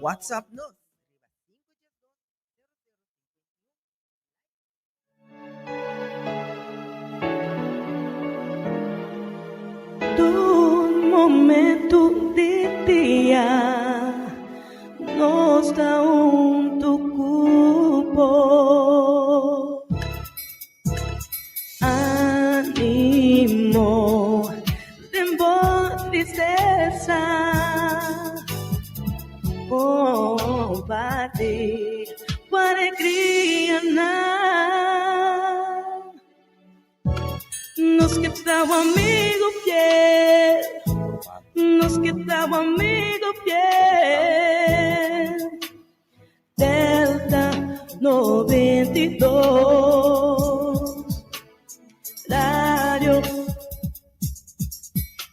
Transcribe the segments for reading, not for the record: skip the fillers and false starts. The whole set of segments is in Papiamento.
WhatsApp nos riba 512 0051. Tur momento di dia nos ta huntu ku bo. Animo den bo tristesa Comparti bo alegrianan Nos ke ta bo amigo fiel Nos ke ta bo amigo fiel Delta 92 Radio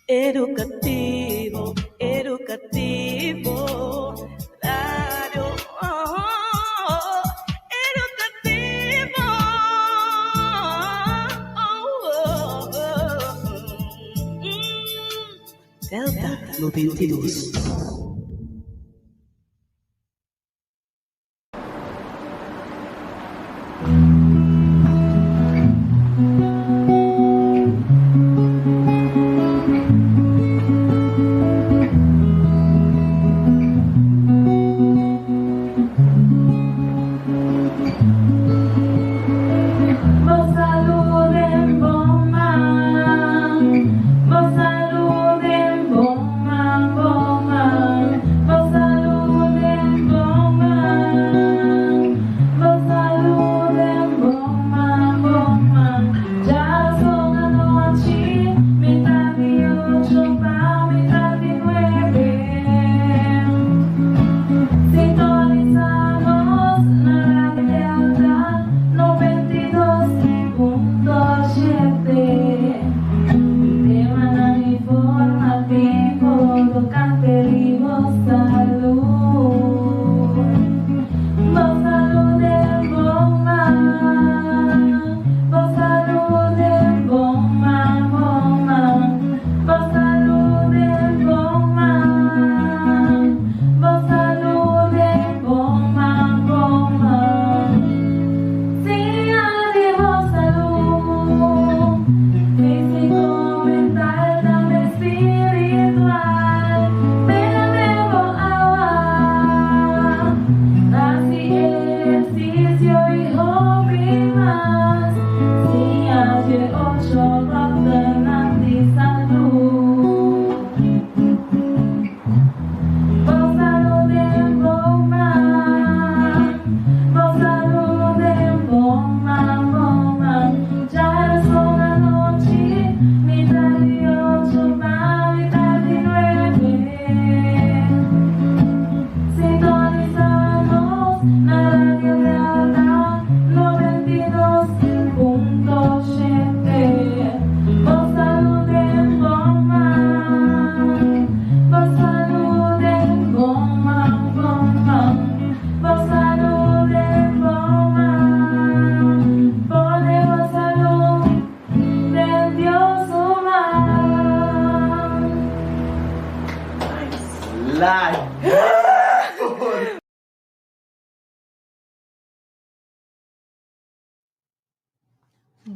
Educativo, educativo Radio oh, educativo oh, oh, mm. Delta 92.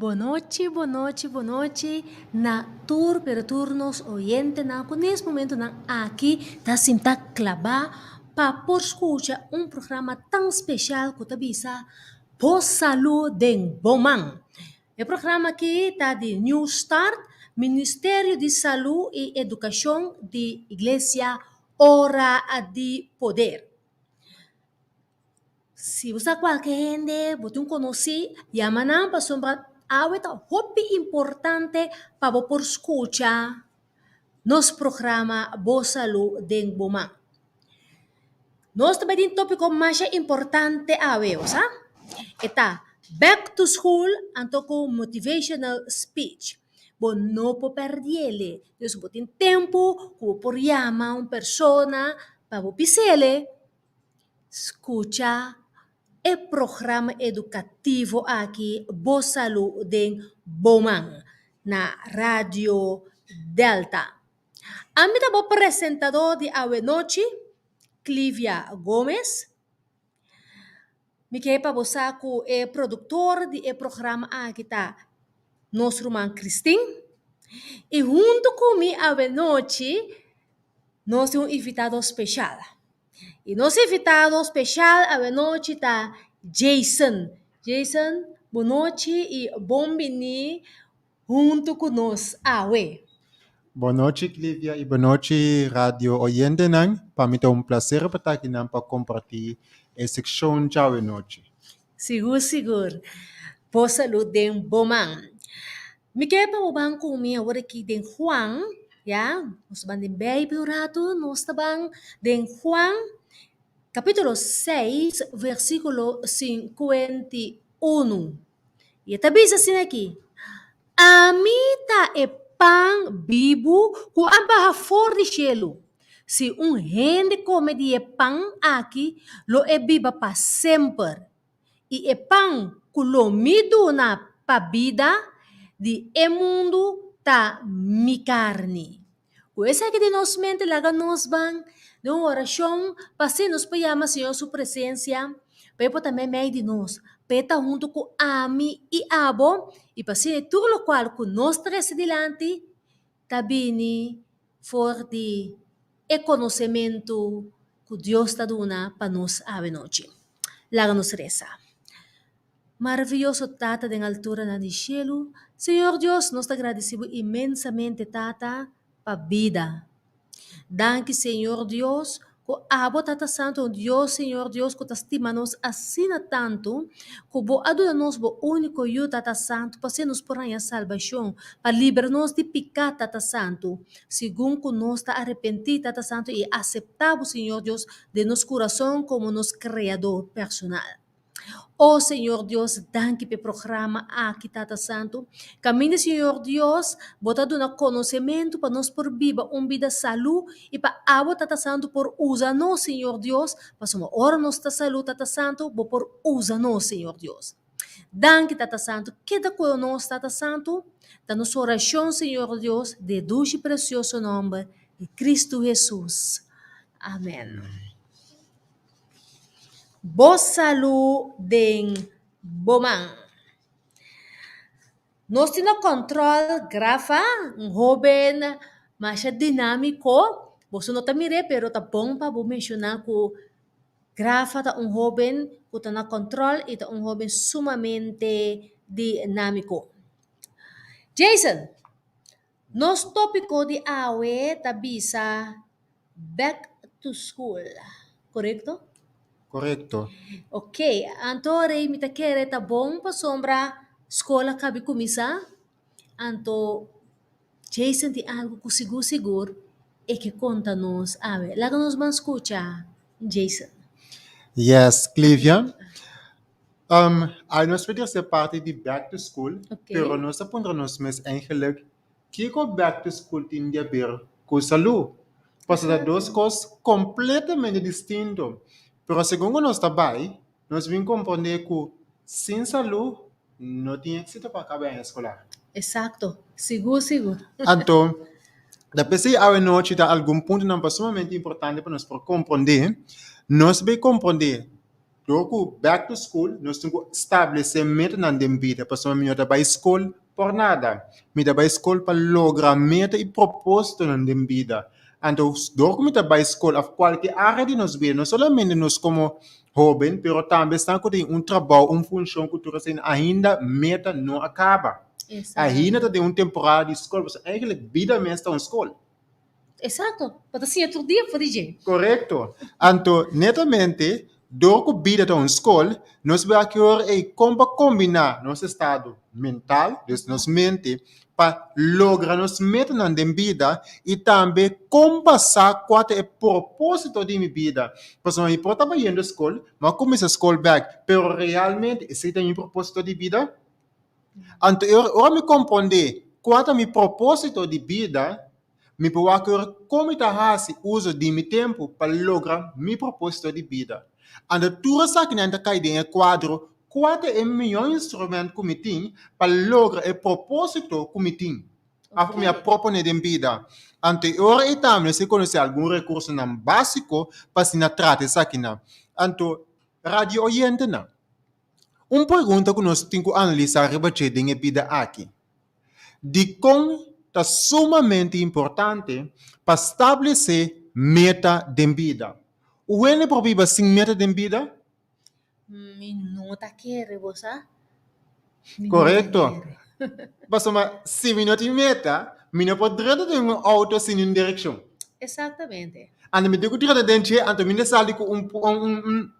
Bonochi, bonochi, bonochi na tur pero tur nos oyentenan ku nes momentonan aki ta sinta klabá pa por skucha un programa tan speshal ku ta bisa Bo Salú den Bo Man. E programa aki ta di New Start, Ministerio di Salú i Edukashon di Iglesia Ora di Poder. Si bo sa kualke hende bo tin konosí, yama nan pasobra awe ta hopi importante pa bo por skucha nos programa Bo Salú den Bo Man. Nos ta bai tin tópiko masha importante awe, bo sa? E ta Back to School anto ku Motivational Speech. Bo no por pèrdele. Dus bo tin tempu ku bo por yama un persona pa bo bis'ele skucha e programa edukativo aki Bo Salú den Bo Man na Radio Delta. Ami ta bo presentadó di awe nochi. Clivia Gomez. Mi ke pa bo sa ku e produktor di e programa aki ta nos ruman Christine. I huntu ku mi awenochi nos tin un invitado speshal. I nos invitado speshal awenochi ta Jason. Jason, bonochi i bon bini huntu ku nos awe. Bonochi Clivia i bonochi radio oyentenan. Pa mi ta un placer pa ta akinan pa kompartí e sekshon djawe nochi. Sigur sigur. Bo salud den bo man. Mi ke pa bo ban ku mi awor aki den Juan, ya, nos ta ban den Beibel un ratu, nos ta ban den Juan kapitulo seis versikulo 51. I e ta bisa asina aki, Ami ta e pan bibu ku a baha for di shelu. Si un hende kome di e pan aki, lo e biba pa semper. I e pan ku lo mi duna pa bida di e mundu ta mi karni. Ku esaki den nos mente laga nos ban den un orashon pa asina nos por yama Señor su presensia pa e por ta meimei di nos, pa e ta huntu ku ami i abo i pa asina tur lokual ku nos trese dilanti ta bini for di e konosementu ku Dios ta duna pa nos awe nochi. Laga nos resa. Maraviyoso Tata den alturanan di shelu, Señor Dios, nos ta gradisi bo inmensamente, Tata, pa bida. Danki, Señor Dios, ku abo, Tata Santu, un Dios, Señor Dios, ku ta stima nos asina tantu, ku bo a duna nos bo úniko Yu, Tata Santu, pa asina nos por haña salbashon, pa libra nos di piká, Tata Santu. Segun ku nos ta arepentí, Tata Santu, i aseptá bo, Señor Dios, den nos kurason komo nos Kreador personal. O Señor Dios, danki p'e programa aki, Tata Santu. Kaminda, Señor Dios, Bo ta duna konosementu pa nos por biba un bida salú i pa abo, Tata Santu, por usa nos, Señor Dios, pasobra ora nos ta salú, Tata Santu, Bo por usa nos, Señor Dios. Danki, Tata Santu. Keda ku nos, Tata Santu. Ta nos orashon, Señor Dios, den e dushi presioso nòmber di Kristu Hesus. Amèn. Bo salú den bo man. Nos tin na kòntròl Grafa, un hóben masha dinámiko. Boso no ta mir'é pero ta bon pa bo menshoná ku Grafa ta un hóben ku ta na kòntròl i ta un hóben sumamente dinámiko. Jason, nos tópiko di awe ta bisa Back to school, korekto? Korekto. Ok, anto rei mi ta kere ta bon pasobra skol a kabi kuminsá, anto Jason tin algu ku sigur sigur e ke konta nos awe. Laga nos ban skucha Jason. Yes, Clivia. Um, ai nos por ser parti di back to school, Ok. pero nos a puntra nos mes eigenlijk Kiko back to school tin di haber ku salú? Pasobra ta dos kos kompletamente distinto. Pero segun ku nos ta bai, nos bin komprondé ku sin salú no tin éksito pa kaba aña eskolar. Eksakto, sigur sigur. Anto, ta p'esei awenochi ta algun puntonan pa sumamente importante pa nos por komprondé. Nos bay komprondé Dor ku back to school nos tin ku stablesé metanan den bida pasobra mi no ta bai skol por nada. Mi ta bai skol pa logra meta i propósitonan den bida. Anto dor ku mi ta bai skol òf kualke área di nos bida, no solamente nos komo hóben pero tambe esnan ku tin un trabou, un funshon ku tur esei ainda meta no a kaba. Ainda ta den un temporada di skol pasobra eigentlik bida mes ta un skol. Exacto, bo ta siña tur dia for di dje. Korekto. Anto, netamente, dor ku bida ta un skol, nos wak ki ora ei kon pa kombiná nos estado mental, dus nos mente, pa logra nos metanan den bida i tambe kon pa sa kua ta e propósito di mi bida. Pasobra mi por ta bayendo skol, mi a kuminsá skol bèk, pero realmente esei ta mi propósito di bida? Anto e ora mi komprondé kua ta mi propósito di bida, mi por wak ora kon mi ta hasi uso di mi tempu pa logra mi propósito di bida. Anto tur esakinan ta kai den e kuadro kua ta e mihó instrumènt ku mi tin pa logra e propósito ku mi tin òf ku mi a proponé den bida. Anto e ora ei tambe nos tin konosé algun rekursonan básiko pa asina trata esakinan. Anto radio oyentenan, un pregunta ku nos tin ku analisá riba dje den e bida aki, Dikon ta sumamente importante pa stablesé meta den bida? Un hende por biba sin meta den bida? Mi no ta kere bo sa. Mi no ta Korekto. kere. Pasobra si mi no tin meta, mi no por drenta den un outo sin un direkshon. Exactamente. Anto mi tin ku drenta den dje, anto mi ta sali ku un un un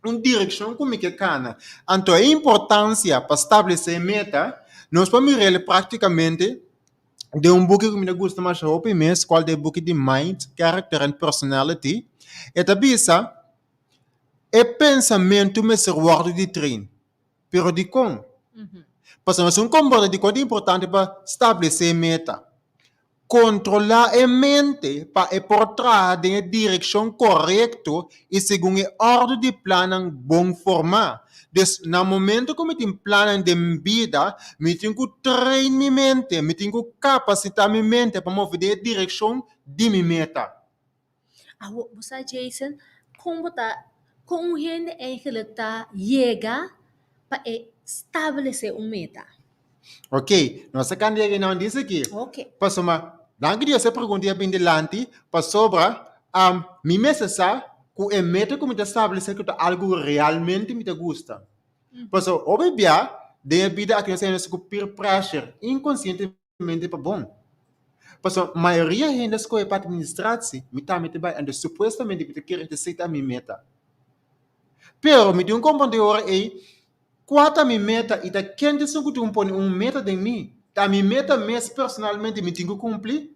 un direkshon ku mi ke kana. Anto e importansia pa stablesé meta, nos por mira el praktikamente den un buki ku mi ta gusta masha hopi mes, kual ta e buki di Mind, Character and Personality. E ta bisa E pensamentu mester wòrdu di train. Pero dikon? Pasobra nos un komporta dikon ta importante pa stablesé meta. Kontrolá e mente pa e por traha den e direkshon korekto i segun e òrdu di plannan bon formá. Dus, na momento ku mi tin plannan den bida, mi tin ku train mi mente, mi tin ku kapasitá mi mente pa move den e direkshon di mi meta. Awo, bo sa Jason, kon bo ta, kon un hende eigenlijk ta yega pa e stablesé un meta? Ok, nos a kanda yega einan dice aki. Ok. Pasobra, danki Dios e pregunta ya bin dilanti, pasobra mi mester sa ku e meta ku mi ta stablesé ku ta algu realmente mi ta gusta. Pasobra hopi bia den e bida aki nos ta hende ku peer pressure inkonsientemente. mente pa bon. Pasobra mayoria hende a skohe pa administratie, mi tambe ta bai, anto supuestamente mi ta kere ta esei ta mi meta. Pero mi tin un komprende ora ei kua ta mi meta i ta ken ta esun ku tin ku pone un meta den mi. Ta mi meta mes personalmente mi tin ku kumpli?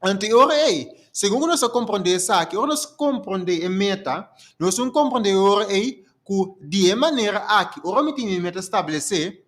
Anto e ora ei, segun ku nos a komprende esaki, ora nos komprende e meta, nos un komprende e ora ei ku di e manera aki, ora mi tin mi meta stablesé,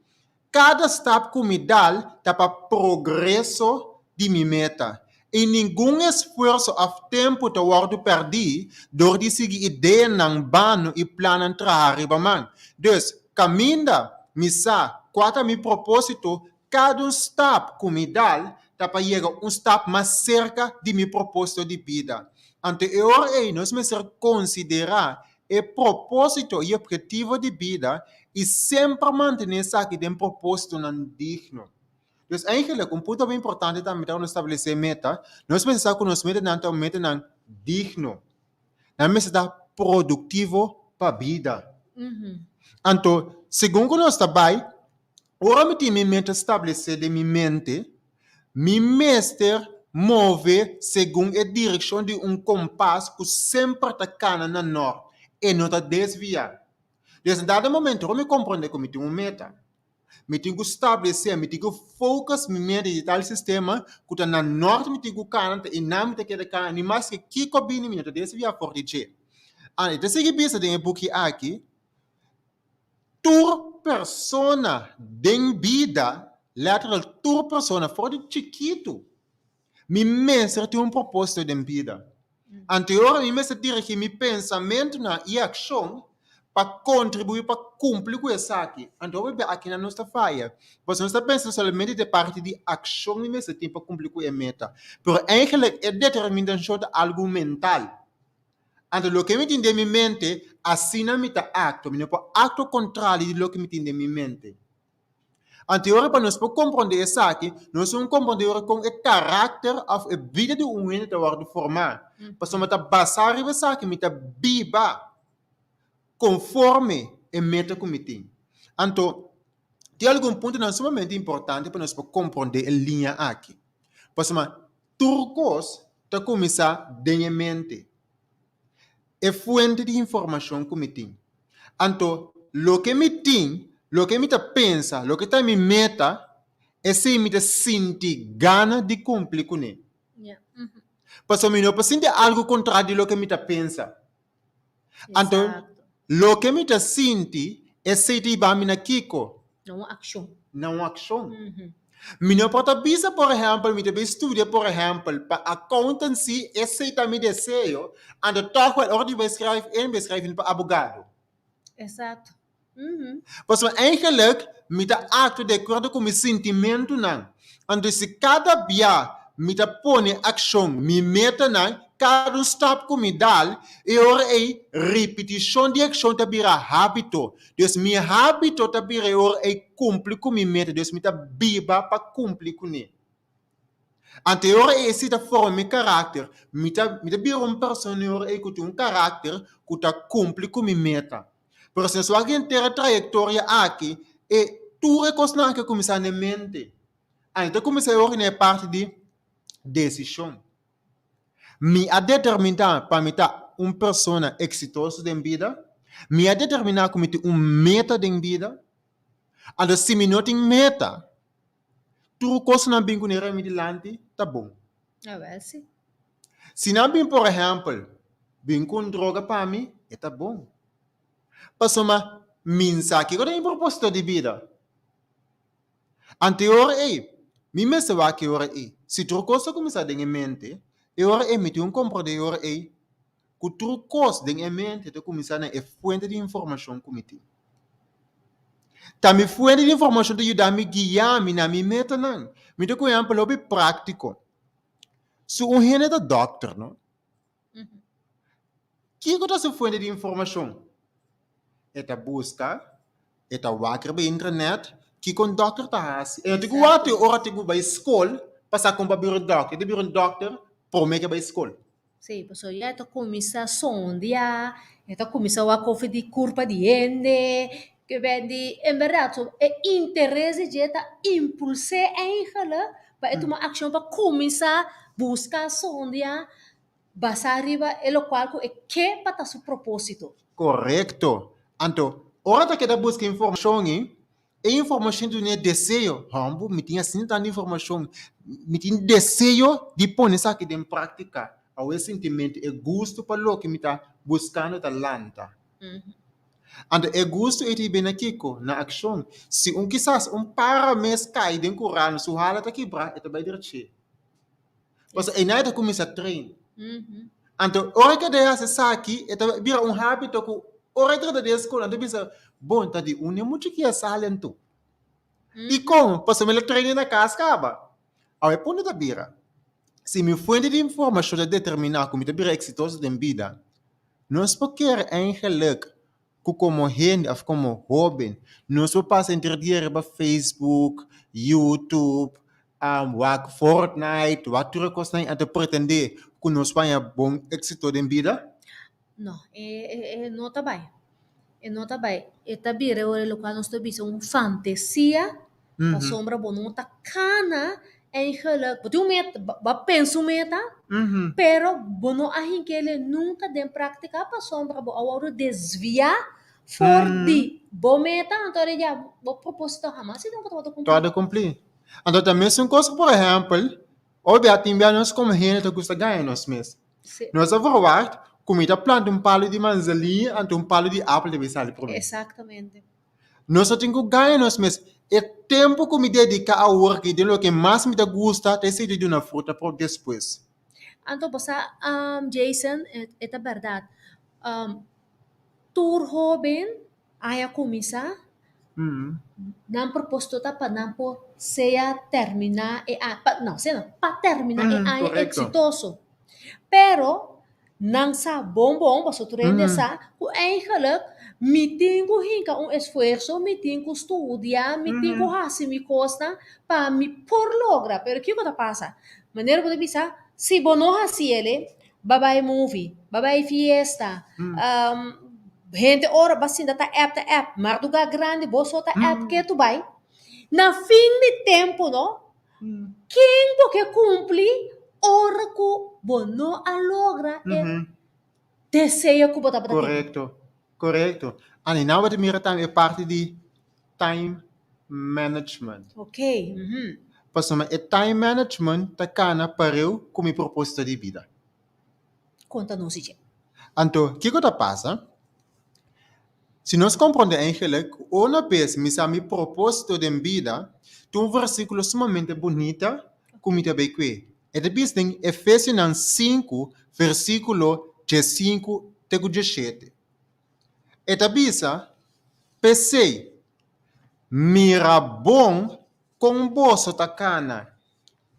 Kada stap ku mi dal ta pa progreso di mi meta, i ningun esfuerso òf tempu ta wòrdu pèrdí dor di sigui ideanan bano i plannan traha riba man. Dus, kaminda mi sa kua ta mi propósito, kada un stap ku mi dal ta pa yega un stap mas serka di mi propósito di bida. Anto e ora ei nos mester konsiderá e propósito i ophetivo di bida i semper mantené esaki den propósitonan digno. Dus eigenlijk, un punto hopi importante tambe ta ora nos stablesé meta, nos mester sa ku nos metanan ta metanan digno. Nan mester ta produktivo pa bida. Anto, segun ku nos ta bai, Ora mi tin mi meta stablesé den mi mente, mi mester move segun e direkshon di un kompas ku semper ta kana na nòrt, e no ta desviá. Dus na dado momento ora mi komprondé ku mi tin un meta, mi tin ku stablesé, mi tin ku focus mi mente di tal sistema ku ta na nòrt mi tin ku kana, ta einan mi ta keda kana, ni maske kiko bini mi no ta desviá for di dje. Anto e ta sigui bisa den e buki aki, Tur persona den bida, letterlijk tur persona, for di chikitu, mi mester tin un proposito den bida. Anto e ora mi mester dirigí mi pensamentunan i akshon pa kontribuí pa kumpli ku esaki. Anto hopi bia akinan nos ta faya, pasobra nos ta pensa solamente di e parti di akshon mi mester tin pa kumpli ku e meta, pero eigenlijk e determinashon ta algu mental. Anto loke mi tin den mi mente, asina mi ta aktua. Mi no por aktua kontrali di loke mi tin den mi mente. Anto e ora pa nos por komprondé esaki, nos tin ku komprondé ora kon e karakter òf e bida di un hende ta wòrdu formá. Pasobra ta basá riba esaki mi ta biba konforme e meta ku mi tin. Anto, tin algun puntonan sumamente importante pa nos por komprondé e liña aki. Pasobra Tur kos ta kuminsá den e mente, e fuente di informashon ku mi tin. Anto, loke mi tin, loke mi ta pensa, loke ta mi meta, esei mi ta sinti gana di kumpli kuné. Pasobra mi no por sinti algu kontra di loke mi ta pensa. Anto, loke mi ta sinti, esei ta hiba mi na kiko? Na un akshon. Na un akshon. Mi no por ta bisa, por ehèmpel, mi ta bai studia, por ehèmpel, pa accountancy, esei ta mi deseo, anto tòg wèl ora di bai skrijf in, bai skrijf in pa abogado. Exacto. Pasobra eigenlijk mi ta aktua di akuerdo ku mi sintimentunan. Anto si kada bia. mi ta pone akshon mi metanan, kada un stap ku mi dal, e ora ei ripitishon di akshon ta bira hábito. Dus mi hábito ta bira e ora ei kumpli ku mi meta, dus mi ta biba pa kumpli kuné. Anto e ora ei esei ta forma mi karakter, mi ta mi ta bira un persona e ora ei ku tin un karakter ku ta kumpli ku mi meta. Pero si nos wak henter e trayektoria aki, e tur e kosnan aki a kuminsá na e mente. Anto ta kuminsá e ora na e parti di desishon. Mi a determiná pa mi ta un persona eksitoso den bida, mi a determiná ku mi tin un meta den bida. Anto si mi no tin meta, Tur kos ku nan bin kuné riba mi dilanti ta bon. Awel si. Si nan bin por ehèmpel bin ku un droga pa mi, e ta bon. Pasobra mi n sa kiko ta mi propósito di bida. Anto e ora ei, mi mester wak e ora ei. Si tur kos ta kuminsá den e mente, e ora ei mi tin un komprondé e ora ei ku tur kos den e mente ta kuminsá na e fuente di informashon ku mi tin. Ta mi fuente di informashon ta yuda mi guia mi na mi metanan. Mi ta ku ehèmpel hopi práktiko. Si un hende ta dòkter, no? Kiko ta su fuente di informashon? E ta buska, e ta wak riba internet kiko un dòkter ta hasi. E no tin ku wak te ora tin ku bai skol pa sa kon pa bira un dòkter. E ta bira un dòkter promé ke bai skol. Sí, pasobra ya e ta kuminsá sondia, e ta kuminsá wak kofi di kurpa di hende, ke ben di, en bèrdat so e interes di dje ta impuls'é eigentlik pa e tuma akshon pa kuminsá buska sondia basá riba e lokual ku e ke pa ta su propósito. Korekto. Anto, ora ta keda buska informashon ei, E informashon duna e deseo, Hòmber, mi tin asina tantu informashon, mi tin deseo di pone esaki den práktika. Awe e sintimentu, e gustu pa loke mi ta buskando ta lanta. Anto e gustu ei ta bini na kiko? Na akshon. Si un kisas un para mes kai den kurano, su hala ta kibrá, e ta bai drechi. Pasobra einan e ta kuminsá train. Anto ora ku e ta hasi esaki, e ta bira un hábito ku ora e trata di e skol, nan ta bisa, Bon, ta di unda e mucha ki a sali anto? Dikon? Pasobra mi lo train na kas kaba. Awe e punto ta bira, si mi fuente di informashon ta determiná ku mi ta bira eksitoso den bida, nos por kere eigenlik ku komo hende òf komo hóben nos por pasa henter dia riba Facebook, YouTube, wak Fortnite, wak tur e kosnan ei anto pretendé ku nos por haña bon éksito den bida? No, e no ta bai. E no ta bai. E ta bira ora lokual nos ta bisa un fantesia, pasobra bo no ta kana Eigenlijk, bo tin un meta, bo a pensa un meta, pero bo no a hink'el nunka den práktika pasobra bo a wòrdu desviá for di bo meta, anto ora ya bo propósito hamas i nunka tabata kumplí. Tabata kumplí. Anto ta mesun kos ku por ehèmpel, hopi bia tin bia nos komo hende ta gusta gaña nos mes. Nos a verwagt ku mi ta planta un palu di manzanilla anto un palu di apel ta bin sali promé. Exactamente. Nos no tin ku gaña nos mes. E tempu ku mi dediká awor aki den loke mas mi ta gusta ta esei di duna fruta por despues. Anto bo sa, Jason, e ta bèrdat. Tur hóben a kuminsá, nan propósito ta pa nan por sea terminá e aña, no, sea no, pa terminá e aña eksitoso. Pero nan sa bon bon, pasobra tur hende sa ku eigenlijk mi tin ku hinka un esfuerso, mi tin ku studia, mi tin ku hasi mi kosnan pa mi por logra. Pero kiko ta pasa? Manera bo ta bisa, si bo no hasi el, bo a bai movie, bo a bai fiesta, hende ora bo a sinta ta app ta app, marduga grandi bo so ta app ke tu bai. Na fin di tempu no, Ken bo ke kumpli ora ku bo no a logra e deseo ku bo tabata tin? Korekto, korekto. Ani nan bo ta mira tambe e parti di time management. Ok. Pasobra e time management ta kana pareu ku mi propósito di bida. Konta nos dje. Anto, kiko ta pasa? Si nos komprondé eigenlik ku una bes mi sa mi propósito den bida, tin un versíkulo sumamente bunita ku mi ta bai kué. E ta bisa den Efesionan sinku, versíkulo diesinku te ku dieshete. E ta bisa, P'esei, mira bon kon boso ta kana.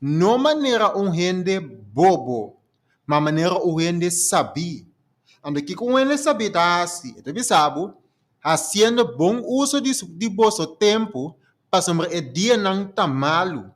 No manera un hende bobo, ma manera un hende sabí. Anto kiko un hende sabí ta hasi? E ta bisa bo, Hasiendo bon uso di di boso tempu, pasobra e dianan ta malu.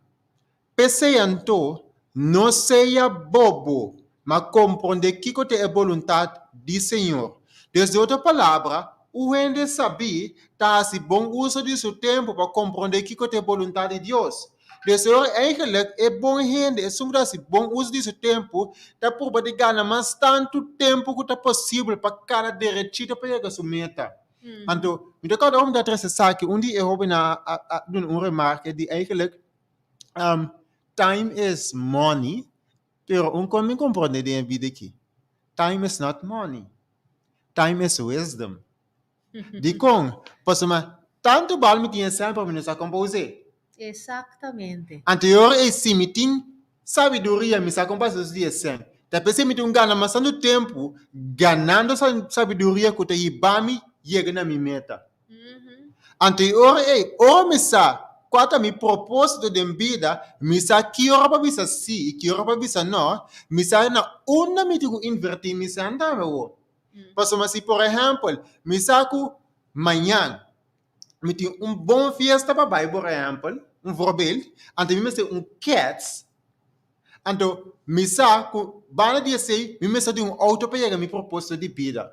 P'esei anto, no sea bobo, ma komprondé kiko ta e boluntat di Señor. Dus di otro palabra, un hende sabí ta hasi bon uso di su tempu pa komprondé kiko ta e boluntat di Dios. Dus e ora eigenlijk e bon hende, esun ku ta hasi bon uso di su tempu, ta purba di gana mas tantu tempu ku ta posibel pa kana derechito pa yega su meta. Anto, mi ta kòrda ora mi ta trese esaki, un di e hóbennan a duna un remarke di eigenlijk time is money, pero un kos mi komprondé den e bida aki, time is not money, time is wisdom. Dikon? Pasobra tantu bal mi tin e semper mi no sa kon pa us'é. Exactamente. Anto e ora ei si mi tin sabiduria mi sa kon pa usa di e sèn. Ta p'esei mi tin un gana mas tantu tempu ganando sabiduria ku ta hiba mi yega na mi meta. Anto e ora ei, ora mi sa kua ta mi propósito den bida, mi sa ki ora pa bisa sí i ki ora pa bisa nò, mi sa na unda mi tin ku invertí mi sèn tambe awor. Pasobra si por ehèmpel mi sa ku mañan mi tin un bon fiesta pa bai por ehèmpel, un voorbeeld, anto mi mester un kèts, anto mi sa ku banda di esei mi mester tin un outo pa yega mi propósito di bida.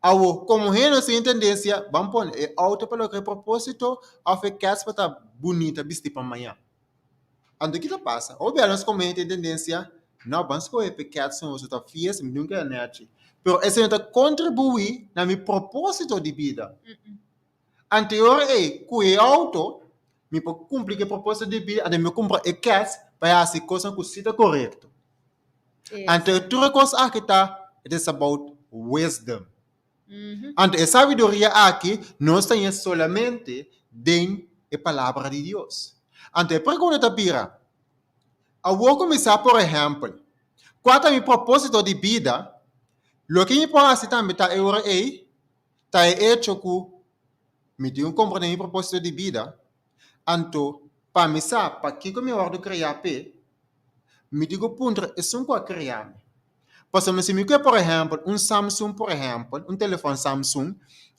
Awor, komo hende nos tin e tendensia, ban pone e outo pa logra e propósito òf e kèts pa ta bunita bisti pa mañan. Anto ki ta pasa? Hopi bia nos komo hende tin tendensia, no, ban skohe pa e kèts nos ta fiesta, mi nunka a nèchi. Pero esei no ta kontribuí na mi propósito di bida. Anto e ora ei, ku e outo, mi por kumpli ku e propósito di bida, anto mi por kumpra e kèts pa e hasi kosnan ku si ta korekto. Anto tur e kos aki ta, it is about wisdom. Anto e sabiduria aki nos ta haña solamente den e Palabra di Dios. Anto e pregunta ta bira, Awor ku mi sa, por ehèmpel, kua ta mi propósito di bida, loke mi por hasi tambe ta e ora ei ta e echo ku mi tin ku komprondé mi propósito di bida, anto pa mi sa pakiko mi a wòrdu kreá p'e, Mi di ku puntra esun ku a krea mi. Pasobra si mi ke por ehèmpel un Samsung por ehèmpel, un telefòn Samsung,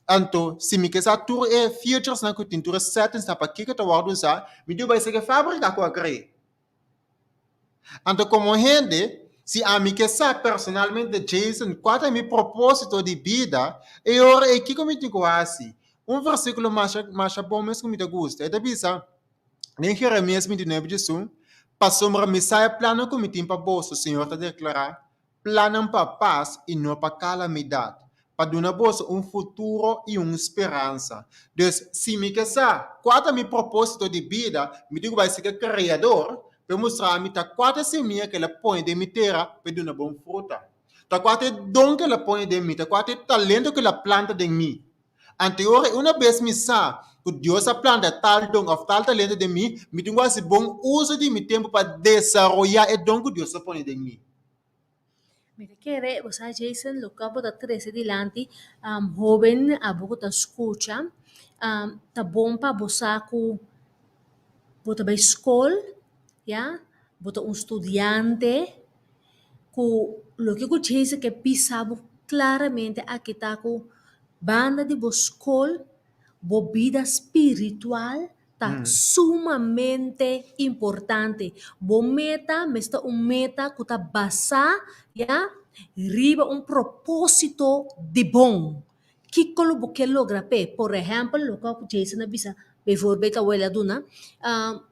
anto si mi ke sa tur e featuresnan ku tin, tur e settingsnan pakiko ta wòrdu usá, mi di bai seki e fábrika ku a kre'é. Anto komo hende, si ami ke sa personalmente Jason kua ta mi propósito di bida, e ora ei kiko mi tin ku hasi? Un versíkulo masha masha bon mes ku mi ta gusta, e ta bisa, Den Jeremias 29 djesun, Pasobra mi sa e plannan ku mi tin pa boso, Señor ta deklará, plannan pa pas i no pa kalamidat, pa duna boso un futuro i un speransa. Dus, si mi ke sa kua ta mi propósito di bida, mi tin ku bai serka e Kreador pa e mustra mi ta kua ta e simia ku el a pone den mi tera pa e duna bon fruta, ta kua ta e don ku el a pone den mi, ta kua ta e talento ku el a planta den mi. Anto e ora una bes mi sa ku Dios a planta tal don òf tal talento den mi, mi tin ku hasi bon uso di mi tempu pa desaroyá e don ku Dios a pone den mi. Mi ta kere bo sa Jason loke abo ta trese dilanti hoben abo ku ta skucha ta bon pa bo sa ku bo ta bai skol ya bo ta un studiante ku loke ku Jason ke bisa bo klaramente aki ta ku Banda di bo skol, bo bida spiritual ta sumamente importante. Bo meta mester un meta ku ta basá, ya, riba un propósito di bon. Kiko lo bo ke logra p'e? Por ehèmpel, loke ku Jason a bisa, bijvoorbeeld awor el a duna,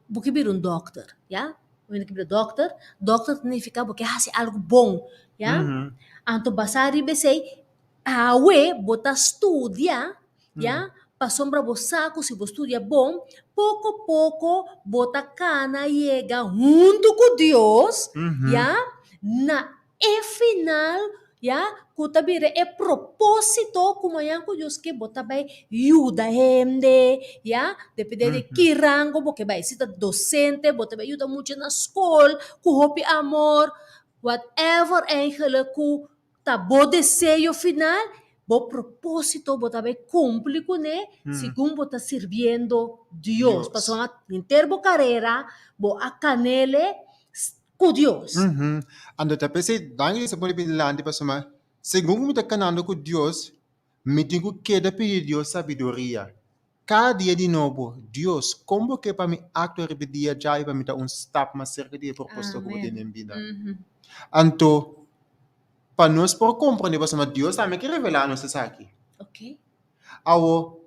bo ke bira un dòkter, ya. Bo ke bira dòkter, dòkter ta nifiká bo ke hasi algu bon, ya. Anto basá riba esei, Awe bo ta studia, ya, pasobra bo sa ku si bo studia bon, poko poko bo ta kana yega huntu ku Dios, ya, na e final, ya, ku ta bira e propósito ku mañan ku Dios ke bo ta bai yuda hende, ya, depende di ki rango bo ke bai, si ta dosente bo ta bai yuda mucha na skol ku hopi amor, whatever eigenlijk ku Ta bo deseo final, bo propósito bo ta bai kumpli kuné segun bo ta sirbiendo Dios. Pasobra henter bo karera bo a kanele. ku Dios. Anto ta p'esei danki Dios a pone mi dilanti pasobra segun ku mi ta kanando ku Dios mi tin ku keda pidi Dios sabiduria. Kada dia di nobo, Dios, kon bo ke pa mi aktua riba e dia djabi pa mi ta un stap mas serka di e propósito ku bo tene den bida? Anto, pa nos por komprondé pasobra Dios tambe ke revelá nos esaki. Awor,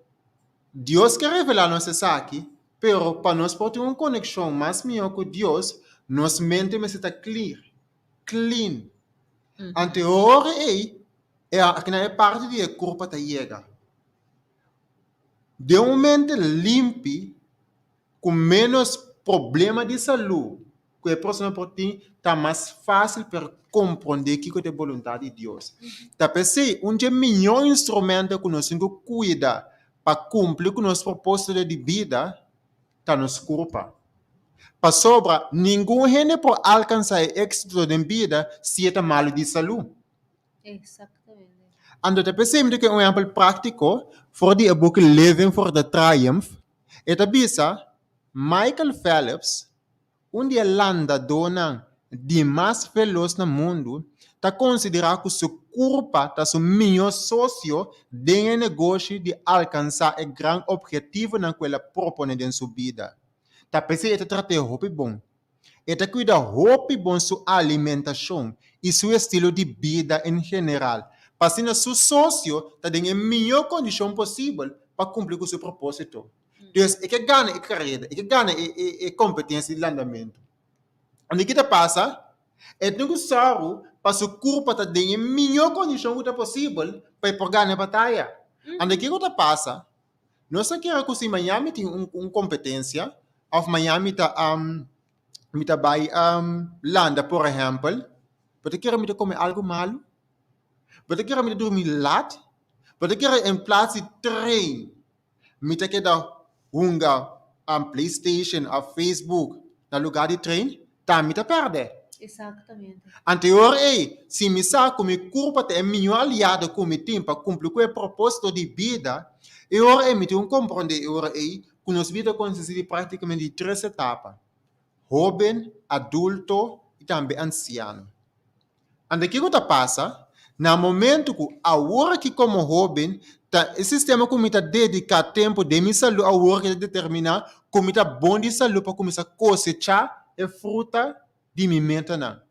Dios ke revelá nos esaki, pero pa nos por tin un konekshon mas mihó ku Dios, nos mente mester ta clear, clean. Anto e ora ei, e akinan e parti di e kurpa ta yega. Den un mente limpi ku ménos problema di salú ku e persona por tin ta mas fásil pa e komprondé kiko ta e boluntat di Dios. Ta p'esei un dje mihó instrumento ku nos tin ku kuida pa kumpli ku nos propósito di bida ta nos kurpa. Pasobra ningun hende por alkansá e éksito den bida si e ta malu di salú. Exactamente. Anto ta p'esei mi ta kere un ehèmpel práktiko for di e buki Living for the Triumph. E ta bisa, Michael Phelps, un di e landadónan di mas velos na mundu, ta konsiderá ku su kurpa ta su mihó sosio den e negoshi di alkansá e gran ophetivonan ku el a proponé den su bida. Ta p'esei e ta trat'é hopi bon. E ta kuida hopi bon su alimentashon i su estilo di bida en general, pa asina su sosio ta den e mihó kondishon posibel pa kumpli ku su propósito. Dus e ke gana e kareda, e ke gana e kompetensia di landamentu. Anto ki ta pasa? E tin ku sòru pa su kurpa ta den e mihó kondishon ku ta posibel pa e por gana e bataya. Anto kiko ta pasa? Nos ta kere ku si maña mi tin un kompetensia òf maña mi ta mi ta bai landa por ehèmpel, bo ta kere mi ta kome algu malu? Bo ta kere mi ta durmi lat? Bo ta kere en plas di train mi ta keda hunga playstation òf facebook na luga di train? Ta mi ta pèrdè. Exactamente. Anto e ora ei, si mi sa ku mi kurpa ta e mihó aliado ku mi tin pa kumpli ku e propósito di bida, e ora ei mi tin ku komprondé e ora ei ku nos bida konsistí di práktikamente di tres etapa, hóben, adulto i tambe ansiano. Anto kiko ta pasa? Na momento ku awor aki komo hóben ta e sistema ku mi ta dediká tempu den mi salú awor ki ta determiná ku mi ta bon di salú pa kuminsá kosechá e fruta di mi metanan.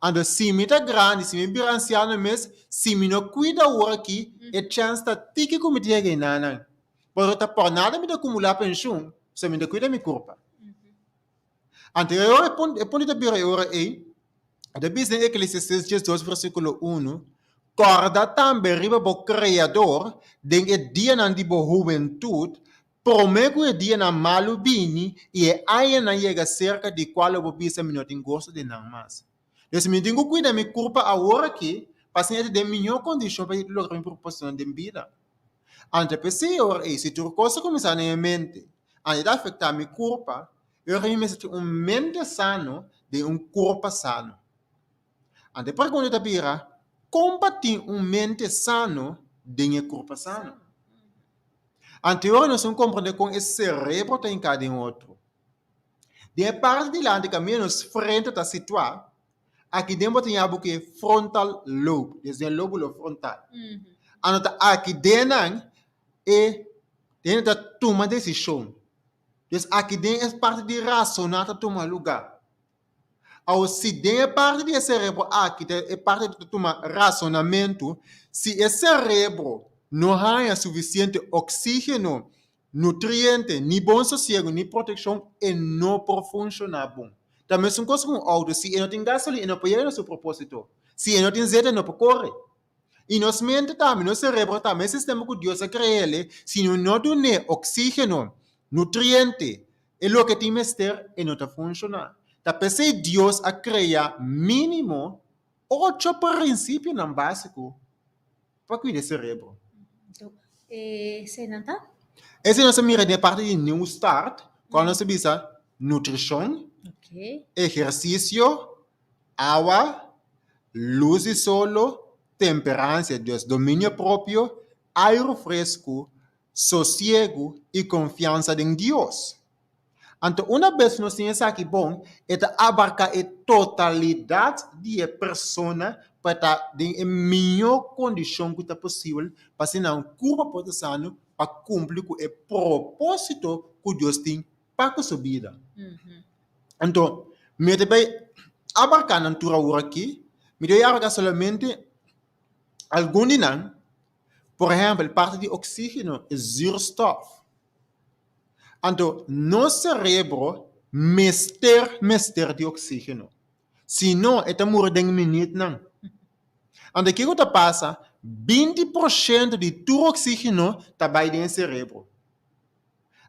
Anto si mi ta grandi, si mi bira ansiano mes, si mi no kuida awor aki, e chèns ta tiki ku mi ta yega enanan. Pero ta por nada mi ta akumulá penshun si mi no ta kuida mi kurpa. Anto e ora e punto ta bira e ora ei, e ta bisa den Eklesiastes diesdos versíkulo unu, Kòrda tambe riba bo Kreador den e dianan di bo hubentut, promé ku e dianan malu bini i e añanan yega serka di kual lo bo bisa mi no tin goso den nan mas. Dus mi tin ku kuida mi kurpa awor aki pa asina e ta den mihó kondishon pa logra mi propósitonan den bida. Anto p'esei e ora ei, si tur kos ta kuminsá na e mente, anto e ta afektá mi kurpa, e ora mi mester tin un mente sano den un kurpa sano. Anto e pregunta ta bira, kon pa tin un mente sano den e kurpa sano? Anto e ora nos tin komprondé kon e serebro ta hinká den otro. Den e parti dilanti kaminda nos frente ta situá, aki den bo ta yabu ku e frontal lobe, des den lóbulo frontal. Anto ta aki den nan e hende ta tuma desishon. Des aki den e parti di rasoná ta tuma lugá. Awor si den e parti di e serebro aki ta e parti ku ta tuma rasonamentu, si e serebro no haña sufisiente oksígeno, nutriente, ni bon sosiego ni protekshon e no por funshoná bon. Ta mesun kos ku un outo, si e no tin gasolina e no por yega na su propósito, si e no tin zeta e no por kore. I nos mente tambe, nos serebro tambe, e sistema ku Dios a krea el, si no no dun'é oksígeno, nutriente, e loke tin mester, e no ta funshoná. Ta p'esei Dios a krea mínimo ocho prinsipionan básiko pa kuida e serebro. Eseinan ta? Esei nos a mira den e parti di New Start, kual nos a bisa nutrishon, ehersisio, Awa, lus di solo, temperansia, dus dominio propio, airu fresku, sosiegu i konfiansa den Dios. Anto una bes nos tin esaki bon, e ta abarká e totalidat di e persona pa e ta den e mihó kondishon ku ta posibel pa asina nan kurpa por ta sano pa kumpli ku e propósito ku Dios tin pa ku su bida. Anto, mi ta bai abarká nan tur awor aki, mi ta bai abarká solamente algun di nan, por ehèmpel parti di oksígeno, e zuurstof. Anto nos cerebro mester mester di oxigeno. Si no e ta muri den minuutnan. Anto kiko ta pasa? 20% di tur oxigeno ta bai den e cerebro.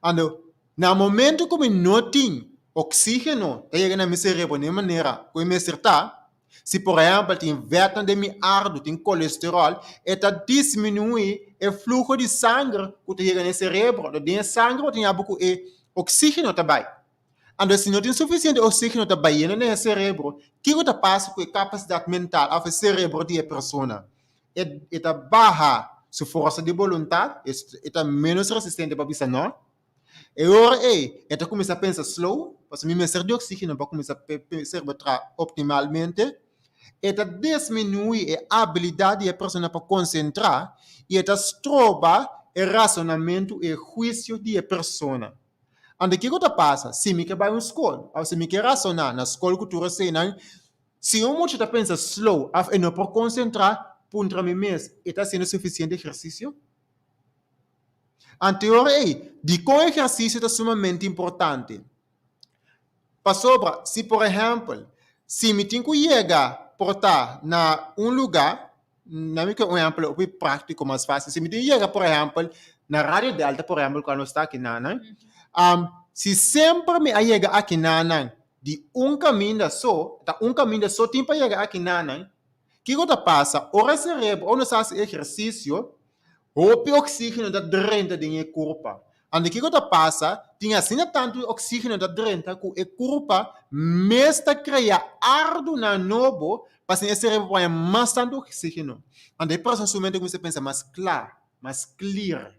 Anto na momento ku mi no tin oxigeno ta yega na mi cerebro den e manera ku e mester ta, Si por ehèmpel tin vètnan den mi ardu, tin kolesteròl, e ta disminuí e fluho di sanger ku ta yega na e serebro. Anto den e sanger bo tin yabu ku e oksígeno ta bai. Anto si no tin sufisiente oksígeno ta bayendo na e serebro, kiko ta pasa ku e kapasidat mental òf e serebro di e persona? E e ta baha su forsa di boluntat, e ta ménos resistente pa bisa nò. E ora ei e ta kuminsá pensa slow, pasobra mi mester di oksígeno pa kuminsá serebro traha optimalmente. E ta disminuí e abilidat di e persona pa konsentrá i e ta stroba e rasonamentu i e huisio di e persona. Anto kiko ta pasa si mi ke bai un skol òf si mi ke rasoná na skol ku tur eseinan, si un mucha ta pensa slow òf e no por konsentrá, puntra mi mes, e ta hasiendo sufisiente ehersisio? Anterior ei, dikon ehersisio ta sumamente importante? Pasobra, si por ehèmpel, si mi tin ku yega por ta na un lugá, na mi ke un ehèmpel hopi práktiko mas fásil, si mi tin ku yega por ehèmpel na Radio Delta por ehèmpel ku anos ta akinanan, si semper mi a yega akinanan di un kaminda so, ta un kaminda so tin pa yega akinanan, kiko ta pasa? Ora e serebro, ora nos a hasi ehersisio, Hopi oxígeno ta drenta den e kurpa. Anto kiko ta pasa? Tin asina tantu oxígeno ta drenta ku e kurpa mes ta krea ardunan nobo pa asina e serebro por haña mas tantu oxígeno. Anto e persona su mente kuminsá pensa mas kla, mas clear.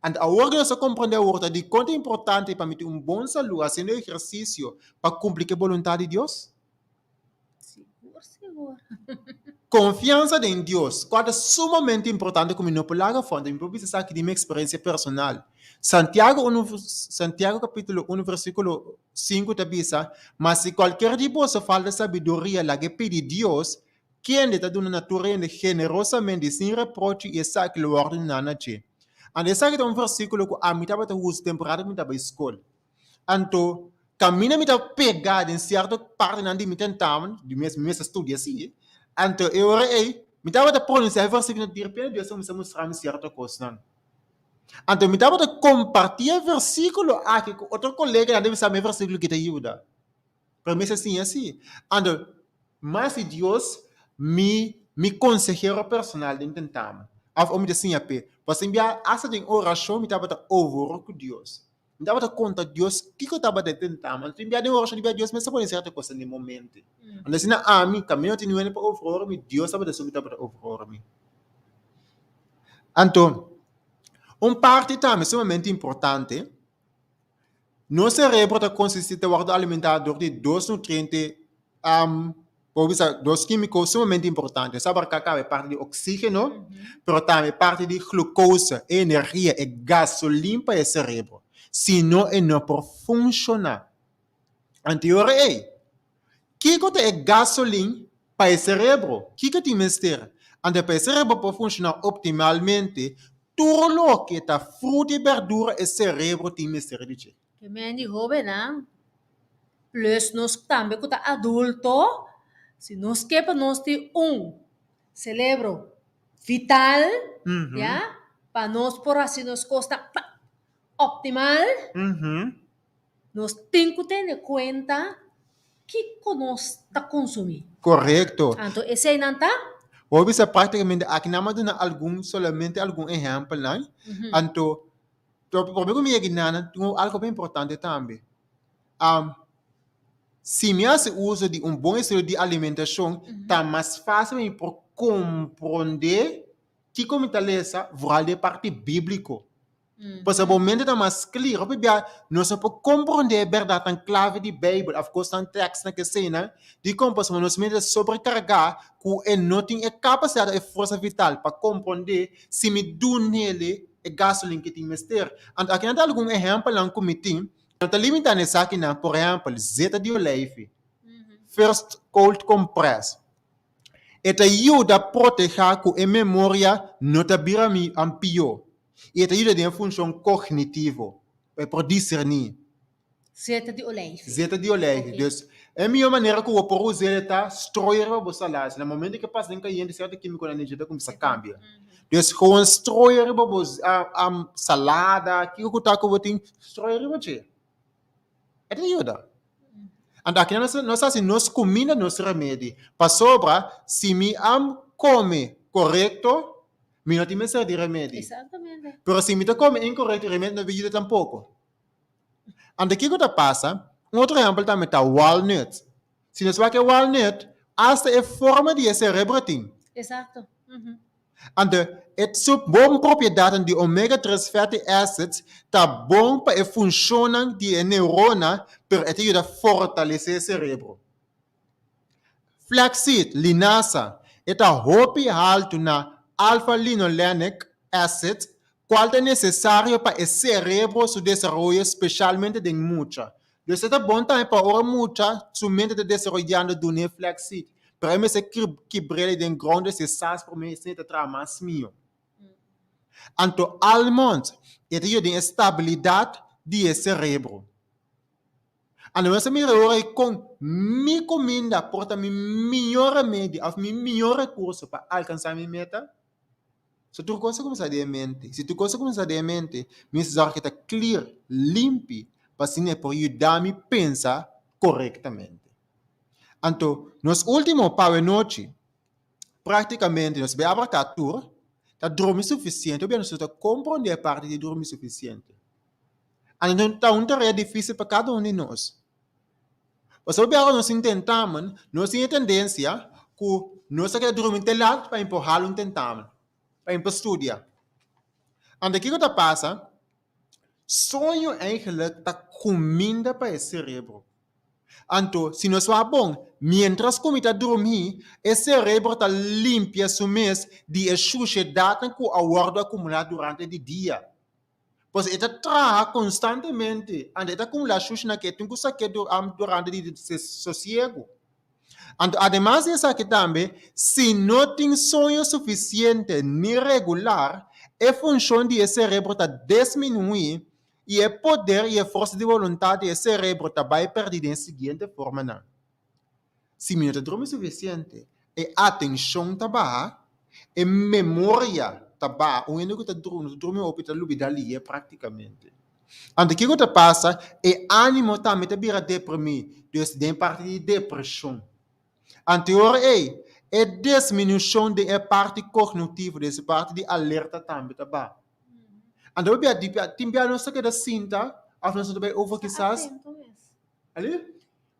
Anto awor ku nos a komprendé awor ta dikon ta importante pa mi tin un bon salú hasiendo ehersisio pa kumpli ku e boluntat di Dios? Sigur, sigur. Konfiansa den Dios, kua ta sumamente importante ku mi no por laga afó, anto mi por bisa esaki di mi eksperensia personal. Santiago unu, Santiago kapítulo unu versíkulo sinku ta bisa, Ma si kualker di boso falta sabiduria, laga e pidi Dios, kende ta duna na tur hende generosamente i sin reproche, i esaki lo wòrdu duná na dje. Anto esaki ta un versíkulo ku ami tabata usa temporada ku mi tabata bai skol. Anto, kaminda mi ta pegá den sierto partinan di mi tentamen, di mi mes a studia si, anto e ora ei mi tabata pronunsiá e versíkulonan di repente Dios a kuminsá mustra mi sierto kosnan. Anto mi tabata kompartí e versíkulo aki ku otro koleganan ta bisa mi e versíkulo ki ta yuda. Pero mi a siña si. Anto, mas di Dios mi mi konsehero personal den tentamen, òf mi ta siña p'e. Pasobra bia asta den orashon mi tabata over ku Dios. Mi tabata konta Dios kiko tabata e tentá mi. Anto tin bia den orashon di bia Dios mester pone sierto kos den bo mente. Anto asina ami kaminda no tin niun hende pa overhoor mi, Dios tabata esun ku tabata overhoor mi. Anto, un parti tambe sumamente importante, nos serebro ta konsistí, ta wòrdu alimentá dor di dos nutriente Por bisa dos kímiko sumamente importante. Nos a abarká kaba e parti di oksígeno, pero tambe e parti di glukosa, e energia, e gasolin pa e serebro. Si no e no por funshoná. Anto e ora ei, kiko ta e gasolin pa e serebro? Kiko tin mester? Anto pa e serebro por funshoná optimalmente, tur loke ta fruta i bèrdura e serebro tin mester di dje. Ke men di hóbennan, plus nos tambe ku ta adulto, si nos ke pa nos tin un selebro vital, ya, pa nos por hasi nos kosnan optimal, nos tin ku tene kuenta kiko nos ta konsumí. Korekto. Anto eseinan ta? Bo a bisa práktikamente aki nan a duna algun, solamente algun ehèmpelnan, anto Pero prome ku mi yega nan, tin un algo importante tambe. Si mi hasi uso di un bon estilo di alimentashon, ta mas fásil pa mi por komprondé kiko mi ta lesa, vooral den e parti bíbliko. Pasobra bo mente ta mas clear. Hopi bia nos no por comprende e berdadnan clave di Bijbel of cosnan tekstnan ke eseinan. Dikon? Pasobra nos mente ta sobrecarga ku e no tin e capacidad of e forsa vital pa comprende si mi dunele e gasolin ke tin mester. Anto aki nan ta algun ehempelnan ku mi tin. No ta limita na esakinan, por ehempel, zeta di oleifi, first cold compress. E ta yuda protehá ku e memoria no ta bira mi pió i e ta yuda den e funshon kognitivo, pa e por diserní. Zeta di oleifi. Zeta di oleifi. Ok. Dus, e mihó manera ku bo por us'é ta stroi riba bo salada. Na momento ku e pasa den kayente, sierto kímikonan den dje ta kuminsá kambia. Dus, gewoon stroi riba bo salada, kiko ku ta ku bo tin, stroi riba dje. E ta yuda. Anto aki nos nos hasi nos kuminda nos remedi. Pasobra si mi a kome korekto, mi no tin mester di remedi. Exactamente. Pero si mi ta kome inkorekto, remedi no ta yuda tampoko. Anto kiko ta pasa? Un otro ehèmpel tambe ta walnut. Si nos wak e walnut, asta e forma di e serebro tin. Exacto. Anto, e su bon propiedatnan di omega tres fatty acids ta bon pa e funshonnan di e neurona, pero e ta yuda fortalesé e serebro. Flaxseed, linasa, e ta hopi haltu na alfa-linolenic acid, kual ta nesesario pa e serebro su desaroyo speshalmente den mucha. Dus e ta bon tambe pa ora mucha su mente ta desaroyando dun'é flaxseed, pero e mester kibr'é den grond si e sas promé esei ta traha mas mihó. Anto almonds e ta yuda den e stabilidat di e serebro. Anto nos a mira ora ei kon mi kuminda por ta mi mihó remedi òf mi mihó rekurso pa alkansá mi meta. So tur kos a kuminsá den e mente. Si tur kos a kuminsá den e mente, mi mester sòrg ku e ta clear, limpi, pa asina e por yuda mi pensa korektamente. Anto, nos último pa awenochi, práktikamente nos bai abarká tur, ta drumi sufisiente. Obia nos ta komprondé e parti di drumi sufisiente. Anto ta un tarea difísil pa kada un di nos. Pasobra biaha nos tin tentamen, nos tin e tendensia ku nos ta keda drumi te lat pa por hala un tentamen, pa por studia. Anto kiko ta pasa? Soño eigenlijk ta kuminda pa e serebro. Anto si nos wak bon, mientras ku mi ta drumi, e serebro ta limpia su mes di e shushedatnan ku a wòrdu akumulá durante di dia. Pues e ta traha konstantemente, anto e ta akumulá shushi ku e tin ku sak'é durante di sosiegu. Anto ademas di esaki tambe, si no tin soño sufisiente ni regular, e funshon di e serebro ta desminuí i e poder i e forsa di boluntat di e serebro ta bai pèrdí den e siguiente formanan, Si mi no ta drumi sufisiente, e atenshon ta baha, e memoria ta baha. Un hende ku ta drumi, no ta drumi hopi ta lubidá lihe práktikamente. Anto kiko ta pasa? E ánimo tambe ta bira deprimí, dus den parti di depreshon. Anto e ora ei, e desminushon den e parti kognitivo, den e parti di alerta tambe ta baha. Anto bo bia tin bia nos ta keda sinta òf nos ta bai over kisas. Ali?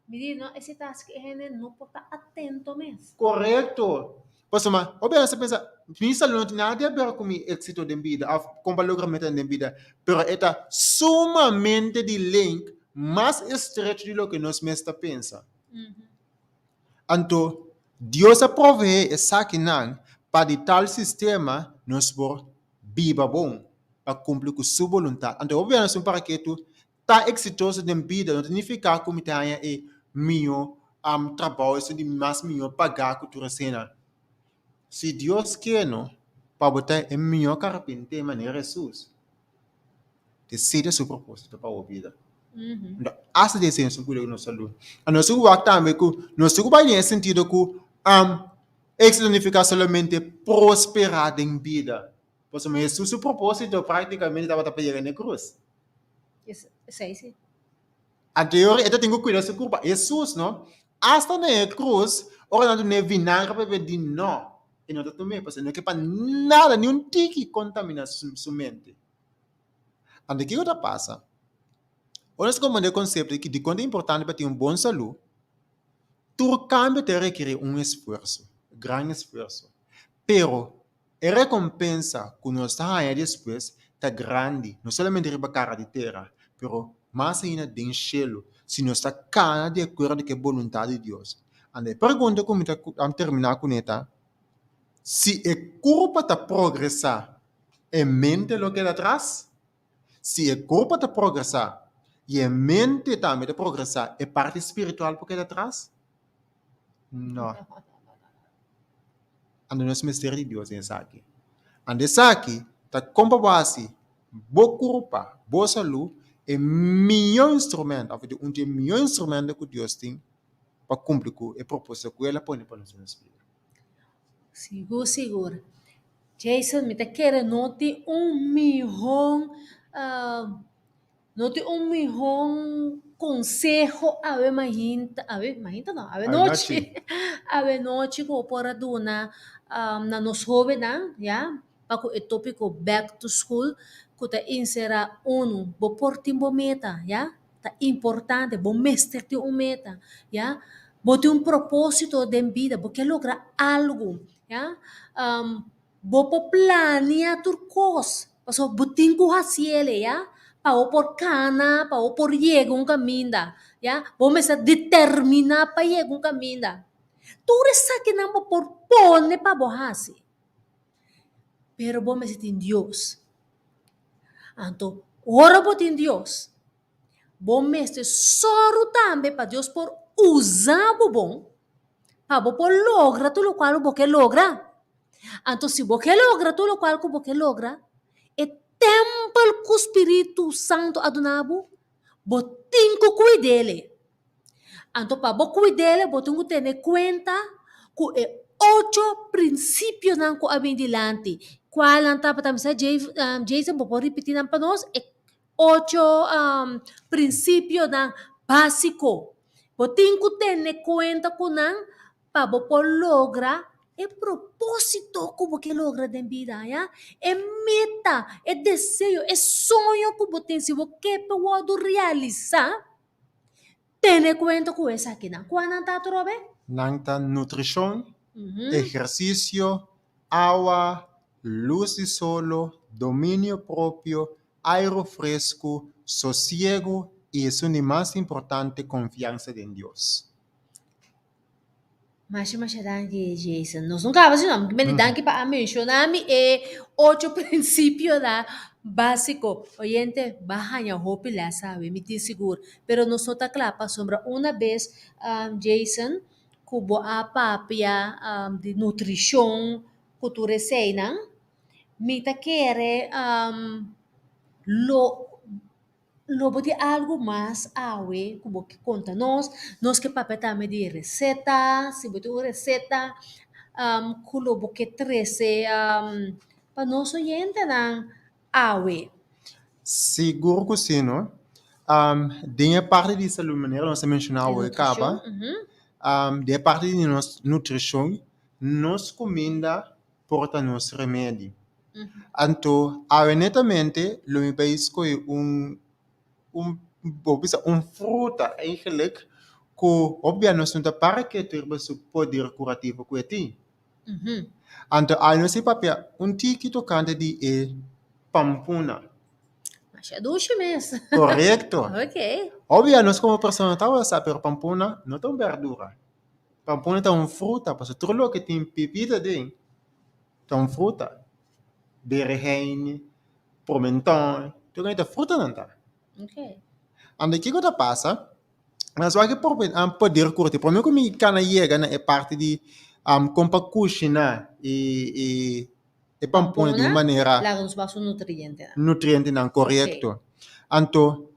Mi di, no, esei ta hasi ku e hende no por ta atento mes. Korekto. Pasobra hopi hende sa pensa, mi salú no tin nada di aber ku mi éksito den bida òf kon pa logra metanan den bida. Pero e ta sumamente di link mas estrecho di loke nos mes ta pensa. Anto, Dios a proveé esakinan pa di tal sistema nos por biba bon, pa kumpli ku su boluntat. Anto, hopi hende ta un Ta eksitoso den bida no ta nifiká ku mi ta haña e mihó trabou, esun di mas mihó pagá ku tur esena. Si Dios ke no pa bo ta e mihó karpinté manera Hesus, te sita su propósito pa bo bida. No hasta di esei nos tin kuida ku nos salú. A nos tin ku wak tambe ku nos tin ku bai den e sentido ku éksito nifiká solamente prosperá den bida. Pasobra Hesus su propósito práktikamente tabata pa yega na e krus. Esei si. Anterior e ta tin ku kuida su kurpa. Hesus no, asta na e krus, ora nan dun'é vinagre pa bebe, di no, e no ta tum'é, pasobra e no ke pa nada, ni un tiki kontaminá su mente. Anto kiko ta pasa? Ora nos komprendé e konsepto di dikon ta importante pa tin un bon salú, tur kambio ta rekerí un esfuerso, gran esfuerso. Pero e rekompensa ku nos ta haña despues. ta grandi, no solamente riba kara di tera, pero mas ainda den shelu, si nos ta kana di akuerdo ku e boluntat di Dios. Anto e pregunta ku mi ta terminá kuné ta, Si e kurpa ta progresá, e mente lo keda atras? Si e kurpa ta progresá i e mente tambe ta progresá, e parti spiritual por keda atras? No. Anto nos mester di Dios den esaki. Anto esaki ta kon pa bo hasi bo kurpa, bo salú, e mihó instrumento òf un di e mihó instrumento ku Dios tin pa kumpli ku e propósito ku El a pone pa nos den nos bida. Sigur sigur. Jason mi ta kere no tin un mihó no tin un mihó konseho awe mainta awe mainta no awe nochi awe nochi ku bo por a duna na nos hóbennan ya pa ku e tópiko back to school ku ta enserá unu bo por tin bo meta ya ta importante bo mester tin un meta ya bo tin un propósito den bida bo ke logra algu ya bo por plania tur kos pasobra bo tin ku hasiel ya pa bo por kana pa bo por yega un kaminda ya bo mester determiná pa yega un kaminda tur esakinan bo por pone pa bo hasi pero bo mester tin Dios anto ora bo tin Dios bo mester sòru tambe pa Dios por usa bo bon pa bo por logra tur lokual ku bo ke logra. Anto si bo ke logra tur lokual ku bo ke logra, e tèmpel ku spiritu santu a duna bo, bo tin ku kuid'el. Anto pa bo kuid'el bo tin ku tene kuenta ku e ocho prinsipionan ku a bin dilanti. Kualnan tabata? Mi sa Jason bo por ripití nan pa nos? E ocho prinsipionan básiko. Bo tin ku tene kuenta ku nan pa bo por logra e propósito ku bo ke logra den bida, ya. E meta, e deseo, e soño ku bo tin, si bo ke pa wòrdu realisá, tene kuenta ku esakinan. Kua nan ta atrobe? Nan ta nutrishon, ehersisio, awa, lus di solo, dominio propio, airu fresku, sosiegu i esun di mas importante konfiansa den Dios. Masha masha danki Jason. Nos no kaba si no. Mi mende danki pa a menshoná mi e ocho prinsipionan básiko. Oyente, bo a haña hopi lès awe, mi tin sigur. Pero nos no ta kla pasobra una bes Jason ku bo a papia di nutrishon ku tur eseinan, Mi ta kere lo lo bo tin algu mas awe ku bo ke konta nos. Nos ke papia tambe di reseta, si bo tin un reseta ku lo bo ke trese pa nos oyentenan awe. Sigur ku si no. Den e parti di salud manera nos a menshoná awe kaba, den e parti di nos nutrishon, nos kuminda por ta nos remedi. Anto awe netamente lo mi bai skohe un un bo bisa un fruta eigenlijk ku hopi bia nos no ta para ketu riba su poder kurativo ku e tin. Anto awe nos a papia un tiki tokante di e pampuna. Masha dushi mes. Korekto. Ok. Hopi bia nos komo persona tabata sa pero pampuna no ta un berdura. Pampuna ta un fruta, pasobra tur loke tin pipita den ta un fruta. Berehein, promenton, tur loke ta frutanan ta. Anto kiko ta pasa? Nos wak e poder kurti. Prome ku mi kana yega na e parti di kon pa kushina e pampuna di un manera. Laga nos wak su nutrientenan. Nutrientenan, korekto. Anto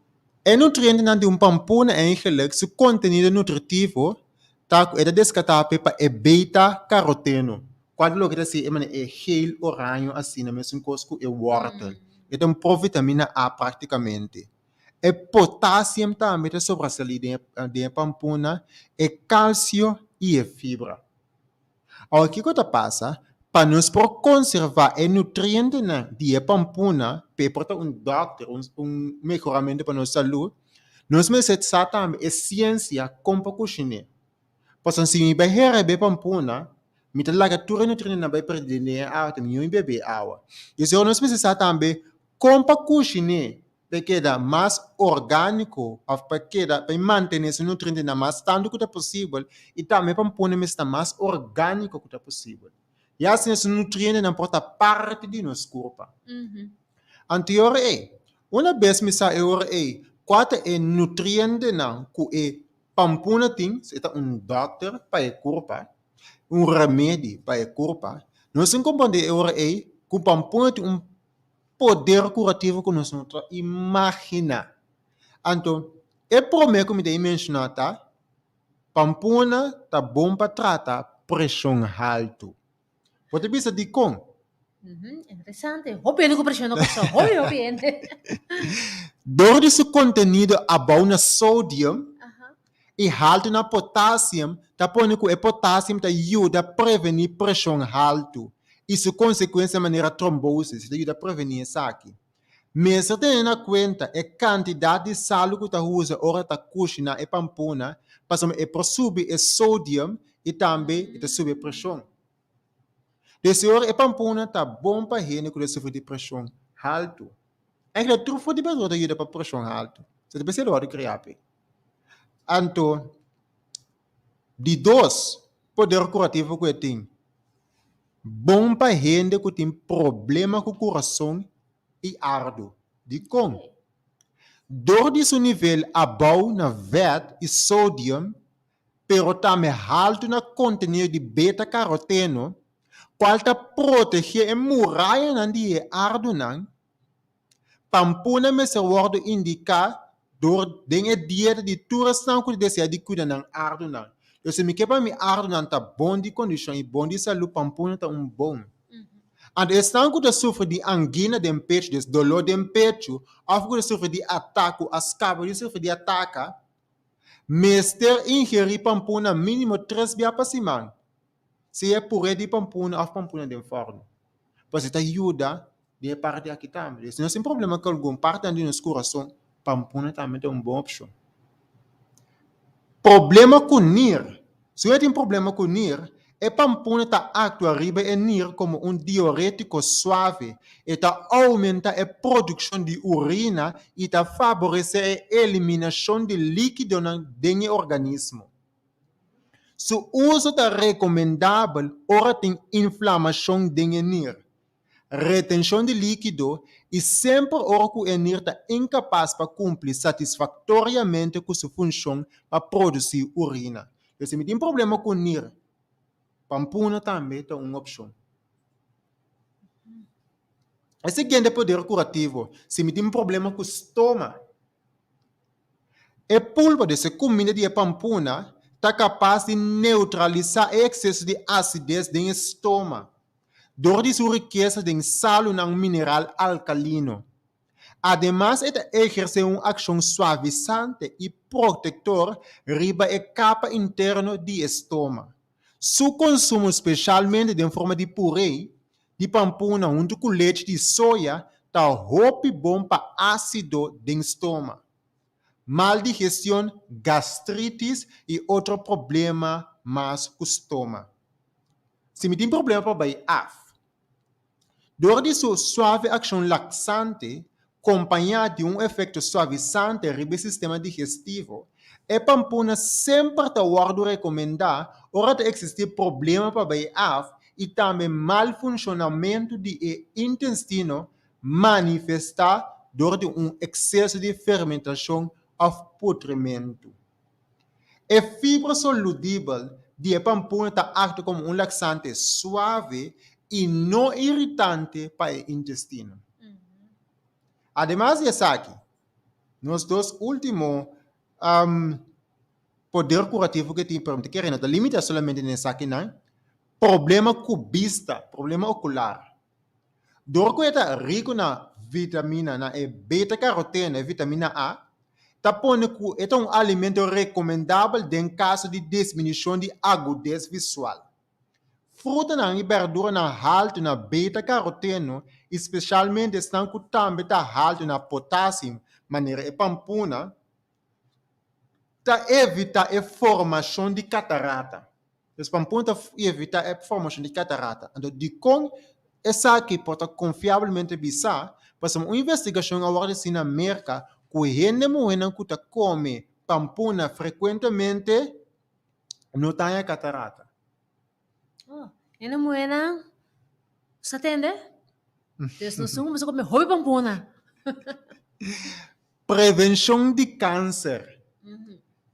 E nutrientenan di un pampuna eigenlijk su kontenido nutritivo ta ku e ta deskatá p'e pa e beta karoteno, kual ta loke ta si e manera e geel oraño asina mesun kos ku e wòrtel. E ta un provitamina A praktikamente. E potasium tambe ta sobresalí den e pampuna, e kalsio i e fibra. Awor kiko ta pasa? Pa nos por konservá e nutrientenan di e pampuna pa e por ta un dòkter, un mehoramentu pa nos salú, nos mester sa tambe e siensia kon pa kushin'é. Pasobra si mi bai herebé pampuna, mi ta laga tur e nutrientenan bai pèrdè den e awa, ta mihó mi bebe e awa. Esei nos mester sa tambe. Kon pa kushiné pa e keda mas orgániko òf pa keda pa e mantené su nutrientenan mas tantu ku ta posibel i tambe pa pone mester ta mas orgániko ku ta posibel. Ya asina su nutrientenan por ta parti di nos kurpa. Anto e ora ei, una bes mi sa e ora ei kua ta e nutrientenan ku e pampuna tin, si e ta un dòkter pa e kurpa, un remedi pa e kurpa, nos tin komprondé e ora ei ku pampuna tin un poder kurativo ku nos no ta imaginá. Anto, e promé ku mi ta menshoná ta, pampuna ta bon pa trata preshon haltu. Bo ta bisa dikon? Interesante. Hopi hende ku preshon na kòrsou. Hopi, hopi hende. Dor di su kontenido abou na sodium i haltu na potasium ta pone ku e potasium ta yuda prevení preshon haltu i su konsekuensia manera trombosis, e ta yuda prevení esaki. Mester tene na kuenta e kantidat di salu ku ta usa ora ta kushiná e pampuna pasobra e por subi e sodium i tambe e ta subi e preshon. Desde ora e pampuna ta bon pa hende ku ta sufri di preshon haltu. Eigenlijk tur fruta i berdura ta yuda pa preshon haltu. So ta p'esei lo wòrdu kriá p'e. Anto di dos poder kurativo ku e tin, bon pa hende ku tin problema ku kurason i ardu. Dikon? Dor di su nivel abou na vèt i sodium, pero tambe haltu na kontenido di beta-karoteno, kual ta protegé e murayanan di e ardunan. Pampuna mester wòrdu indiká dor den e dieta di tur esnan ku ta deseá di kuida nan ardunan. Entonces, si mi ke pa mi ardunan ta bon di kondishon i bon di salú, pampuna ta un bon. Anto esnan ku ta sufri di angina den pechu, des doló den pechu, òf ku ta sufri di atak, ku a skapa di sufri di ataka, Mester ingerí pampuna mínimo tres bia pa siman, sea puré di pampuna òf pampuna den fòrnu. Pasobra e ta yuda den e parti aki tambe. Si nos tin problema ku algun partinan di nos kurason, pampuna tambe ta un bon opshon. Problema ku nir. Si bo tin problema ku nir, e pampuna ta aktua riba e nir komo un diurétiko suave. E ta oumenta e produkshon di urina i ta faboresé e eliminashon di líkidonan den e organismo. Su uso ta rekomendabel ora tin inflamashon den e nir. retenshon di líkido i semper ora ku e nir ta inkapas pa kumpli satisfaktoriamente ku su funshon pa produsí urina. Pues si mi tin problema ku nir, pampuna tambe ta un opshon. E siguiente poder kurativo, si mi tin problema ku stoma. E pulpa di e kuminda di e pampuna ta kapas di neutralisá e ekseso di asides den e stoma. Dor di su rikesa den salunan mineral alkalino. Ademas e ta ehersé un akshon suavisante i protektor riba e kapa interno di e stoma. Su konsumo speshalmente den forma di puré di pampuna huntu ku lechi di soya ta hopi bon pa ásido den stoma, mal digestion, gastritis i otro problema mas ku stoma. Si mi tin problema pa bai af. Dor di su suave akshon laksante, kompañá di un efekto suavisante riba e sistema digestivo, e pampuna semper ta wòrdu rekomendá ora ta eksistí problema pa bai af i tambe mal funshonamentu di e intestino manifestá dor di un ekseso di fermentashon òf putrimentu. E fibra soludibel di e pampuna ta aktua komo un laksante suave i no iritante pa e intestino. Ademas di esaki, nos dos ultimo poder kurativo ku e tin, pero mi ta kere no ta limita solamente na esakinan, problema ku bista, problema okular. Dor ku e ta riku na vitamina, na e beta-caroteno, e vitamina A, ta pone ku e ta un alimento rekomendabel den kaso di disminushon di agudes visual. Frutanan i berduranan haltu na beta-caroteno i spesialmente esnan ku tambe ta haltu na potassium, manera e pampuna, ta evitá e formashon di katarata. Dus pampuna ta evitá e formashon di katarata. Anto dikon esaki por ta konfiabelmente bisá? Pasobra un investigashon a wòrdu hasi na Merka ku hende muhénan ku ta kome pampuna frekuentemente no ta haña katarata. Oh, hende muhénan sa tende? Dus nos tin ku kuminsá kome hopi pampuna. Prevenshon di kanser.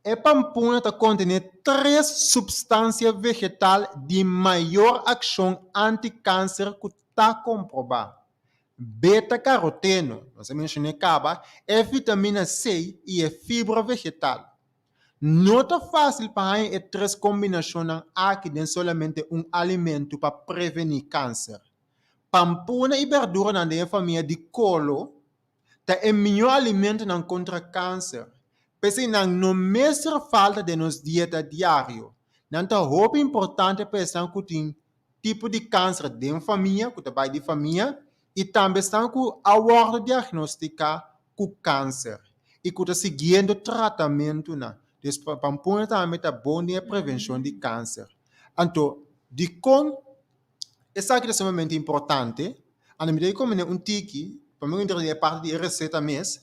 E pampuna ta kontené tres supstansia vegetal di mayor akshon anti-kanser ku ta komprobá, beta-karoteno, nos a menshoné kaba, e vitamina C i e fibra vegetal. No ta fásil pa haña e tres kombinashonnan aki den solamente un alimentu pa prevení kanser. Pampuna i berduranan den e famia di kolo ta e mihó alimentonan kontra kanser. P'esei nan no mester falta den nos dieta diario. Nan ta hopi importante pa esnan ku tin tipo di kanser den famia, ku ta bai di famia, i tambe esnan ku a wòrdu diagnostiká ku kanser i ku ta siguiendo tratamentunan. Dus pampuna tambe ta bon den e prevenshon di kanser. Anto, dikon Esaki ta sumamente importante. Anto mi ta rekomend'é un tiki pa mi entra den e parti di e reseta mes.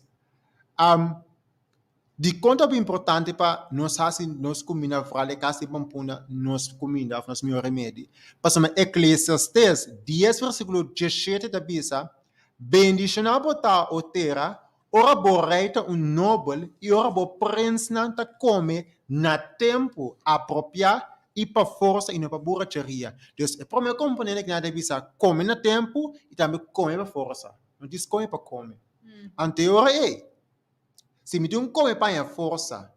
Dikon ta importante pa nos hasi nos kuminda foral e kas di pampuna nos kuminda òf nos mihó remedi? Pasobra Eklesiastes dies versíkulo diesshete ta bisa, Bendishoná bo ta, o tera, ora bo rei ta un nobel i ora bo prensnan ta kome na tempu apropiá i pa forsa i no pa buracheria. Dus e promé komponente ku nan ta bisa kome na tempu i tambe kome pa forsa. No djis kome pa kome. Anto e ora ei, si mi tin un kome pa haña forsa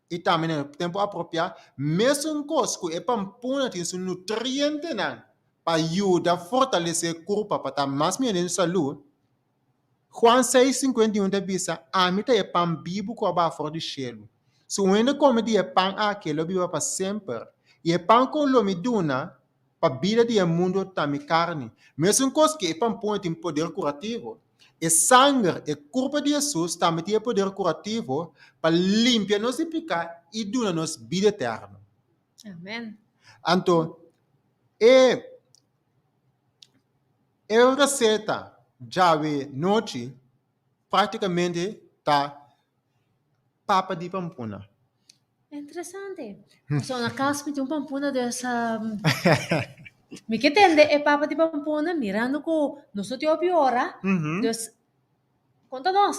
i tambe na e tempu apropiá, mesun kos ku e pampuna tin su nutrientenan pa yuda fortalesé e kurpa pa ta mas mihó den salú, Juan seis, 51 ta bisa, Ami ta e pan bibu ku a baha for di shelu. Si un hende kome di e pan aki, e lo biba pa semper. I e pan ku lo mi duna pa bida di e mundu ta mi karni. Mesun kos ku e pan pone tin poder kurativo, e sanger, e kurpa di Hesus, tambe tin e poder kurativo pa limpia nos di piká i duna nos bida eterno. Amen. Anto, e. E reseta djawe nochi praktikamente ta papa di pampuna. Interesante. Pasobra na kas mi tin un pampuna dus mi ke tende e papa di pampuna mirando ku nos no tin hopi ora dus konta nos.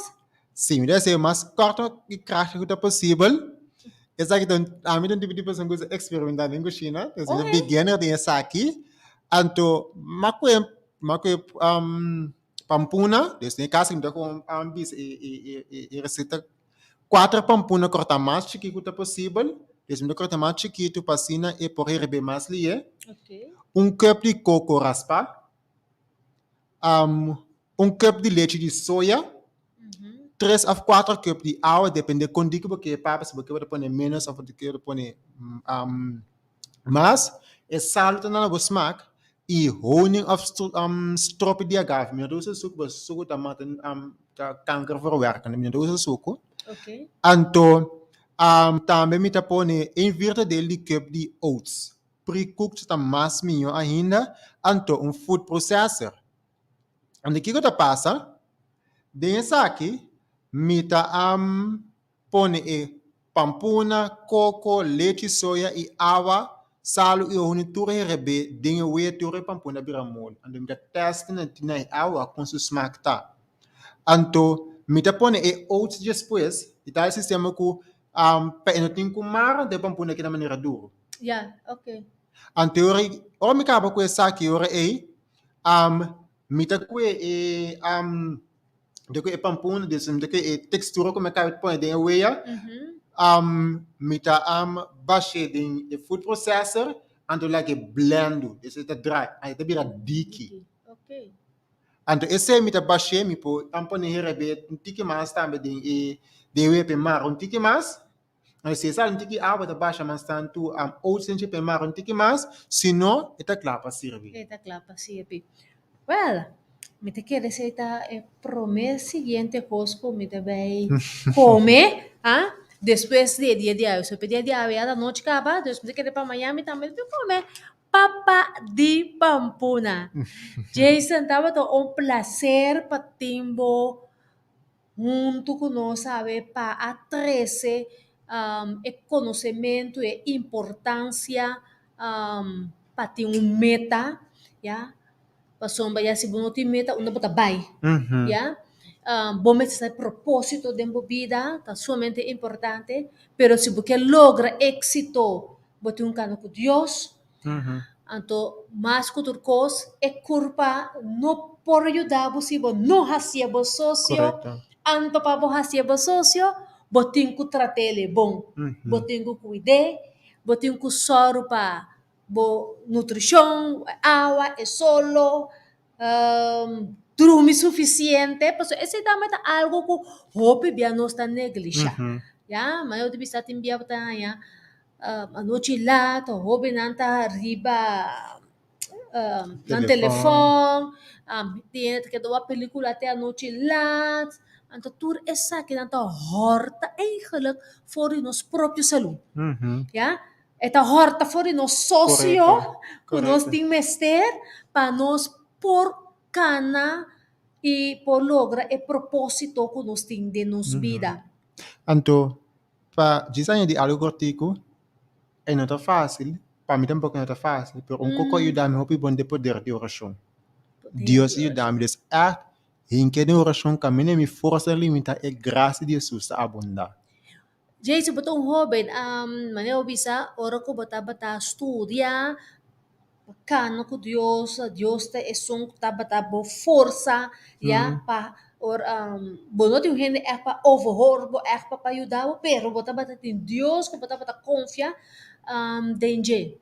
Si, mi ta hasié mas kòrto i krachtig ku ta posibel. Esaki ta un, ami ta un tipo di persona ku gusta eksperimentá den kushina. Dus mi ta beginner den esaki. Anto m'a kue, m'a kue pampuna, dus den e kaso mi ta kon bisa e reseta, kuater pampuna kòrtá mas chikí ku ta posibel. Dus mi ta kòrt'é mas chikitu pa asina e por herbé mas lié. Un kùp di koko raspá. Un cup di lechi di soya, tres of cuatro cup di awa, depende con diki bo kier papa, si bo kier bo ta pone menos of bo kier bo ta pone mas. E sal ta na bo smaak y honing of stropi di agave. Mi no ta usa suku pasobra suku ta mata ta kanker verwerkende, mi no ta usa suku. Anto tambe mi ta pone een vierde deel di cup di oats. Pre-cooked ta mas mihó ainda, anto un food processor. Anto kiko ta pasa? Den esaki mi ta pone e pampuna, koko, lechi soya i awa, salu i honing tur herebé den e wea tur e pampuna bira moli. Anto mi ta test na e awa kon su smak ta. Anto mi ta pone e oats despues i ta e sistema ku pa e no tin ku mara anto e pampuna keda manera duru. Ya, ok. Anto ora, ora mi kaba ku esaki ora ei, mi ta kue e mi ta kue e pampuna, dus mi ta kue e tekstura ku mi a kaba di pone den e wea, mi ta bash'é den e food processor, anto lag'é blendu, dus e ta drai, anto e ta bira diki. Ok. Anto esei mi ta bash'é, mi por pone herebé un tiki mas tambe den e den e wea pa e mara un tiki mas. Si e sal un tiki awa ta basha mas tantu oats den dje mar un tiki mas, si no e ta kla pa sirbi. E ta kla pa sirbi. Well, mi ta kere esei ta e prome siguiente kos ku mi ta bai kome, ah, despues di e dia di awe. So, e dia di awe ya ta nochi kaba, dus mi ta kere pa mañana mi tambe ta kome. Papa di Pampuna. Jason, tabata un placer pa tin bo huntu ku nos awe pa a trese e konosementu, e importansia pa tin un meta, ya. Pasobra ya si bo no tin meta unda bo ta bai, ya. Bo mester sa e propósito den bo bida, ta sumamente importante, pero si bo ke logra éksito bo tin un kano ku Dios, anto mas ku tur kos e kurpa no por yuda bo si bo no hasié bo sosio, anto pa bo hasié bo sosio bo tin ku trat'é bon, bo tin ku kuid'é, bo tin ku sòru pa bo nutrishon, e awa, e solo, drumi sufisiente, pasobra esei tambe ta algu ku hopi bia nos ta neglishá, ya, manera bo ta bisa tin bia bo ta haña Anochi lat hobennan ta riba nan telefòn, tin hende ta keda wak pelikula te anochi lat, anto tur esakinan ta hòrta eigenlijk for di nos propio salú, ya. E ta hòrta for di nos sosio ku nos tin mester pa nos por kana i por logra e propósito ku nos tin den nos bida. Anto Pa djis añadi algo kortiku, e no ta fásil, pa mi tampoko no ta fásil, pero un koko a yuda mi hopi bon ta e poder di orashon. Dios a yuda mi, dus ègt hinka den orashon kaminda mi forsa limitá e grasia di Hesus ta abundá. Jason, bo ta un hóben, manera bo bisa ora ku bo tabata studia, Kana ku Dios, Dios ta esun ku tabata bo forsa ya pa ora bo no tin un hende ègt pa overhoor bo ègt pa yuda bo pero bo tabata tin Dios ku bo tabata konfia den dje.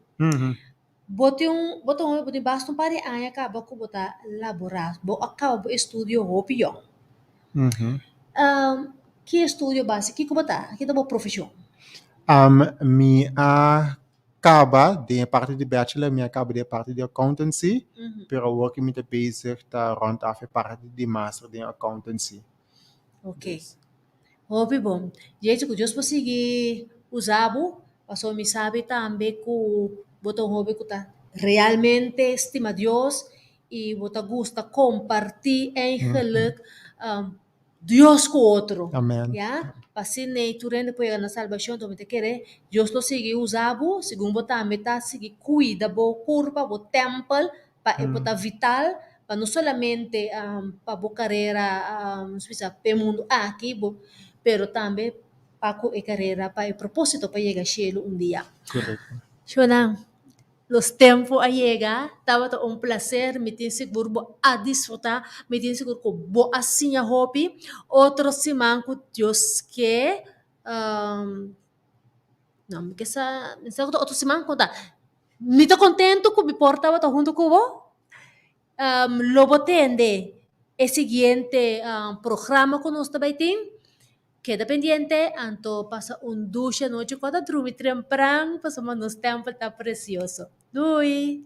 Bo tin un bo ta un bo tin basta un par di aña kaba ku bo ta laborá bo a kaba bo estudio hopi yòn. Ki estudio basi kiko bo ta? Ki ta bo profeshon? Mi a Kaba den e parti di bachelor mi a kaba den e parti di accountancy, pero awor ki mi ta bezig ta rond af e parti di master den accountancy. Ok, hopi bon. Jeetje ku Dios por sigui usa bo, pasobra mi sabi tambe ku bo ta un hopi ku ta realmente stima Dios i bo ta gusta kompartí eigenlijk Dios ku otro. Amen. Ya, pa asina ei tur hende por yega na salbashon, enton mi ta kere Dios lo sigui usa bo segun bo tambe ta sigui kuida bo kurpa, bo tèmpel, pa e por ta vital, pa no solamente pa bo karera nos bisa p'e mundu aki, bo, pero tambe pa ku e karera pa e propósito pa yega shelu un dia. Korekto. Shona. Nos tempu a yega, tabata un placer, mi tin sigur bo a disfruta, mi tin sigur ku bo a siña hopi. Otro siman ku Dios ke, no mi ke sa, mi sa ku ta otro siman ku ta. Mi ta contento ku mi por tabata hunto ku bo. Lo bo tende e siguiente programa ku nos ta bai tin. Keda pendiente, anto pasa un dushi anochi ku a ta drumi trempran pasobra nos tèmpel ta presioso. Dui!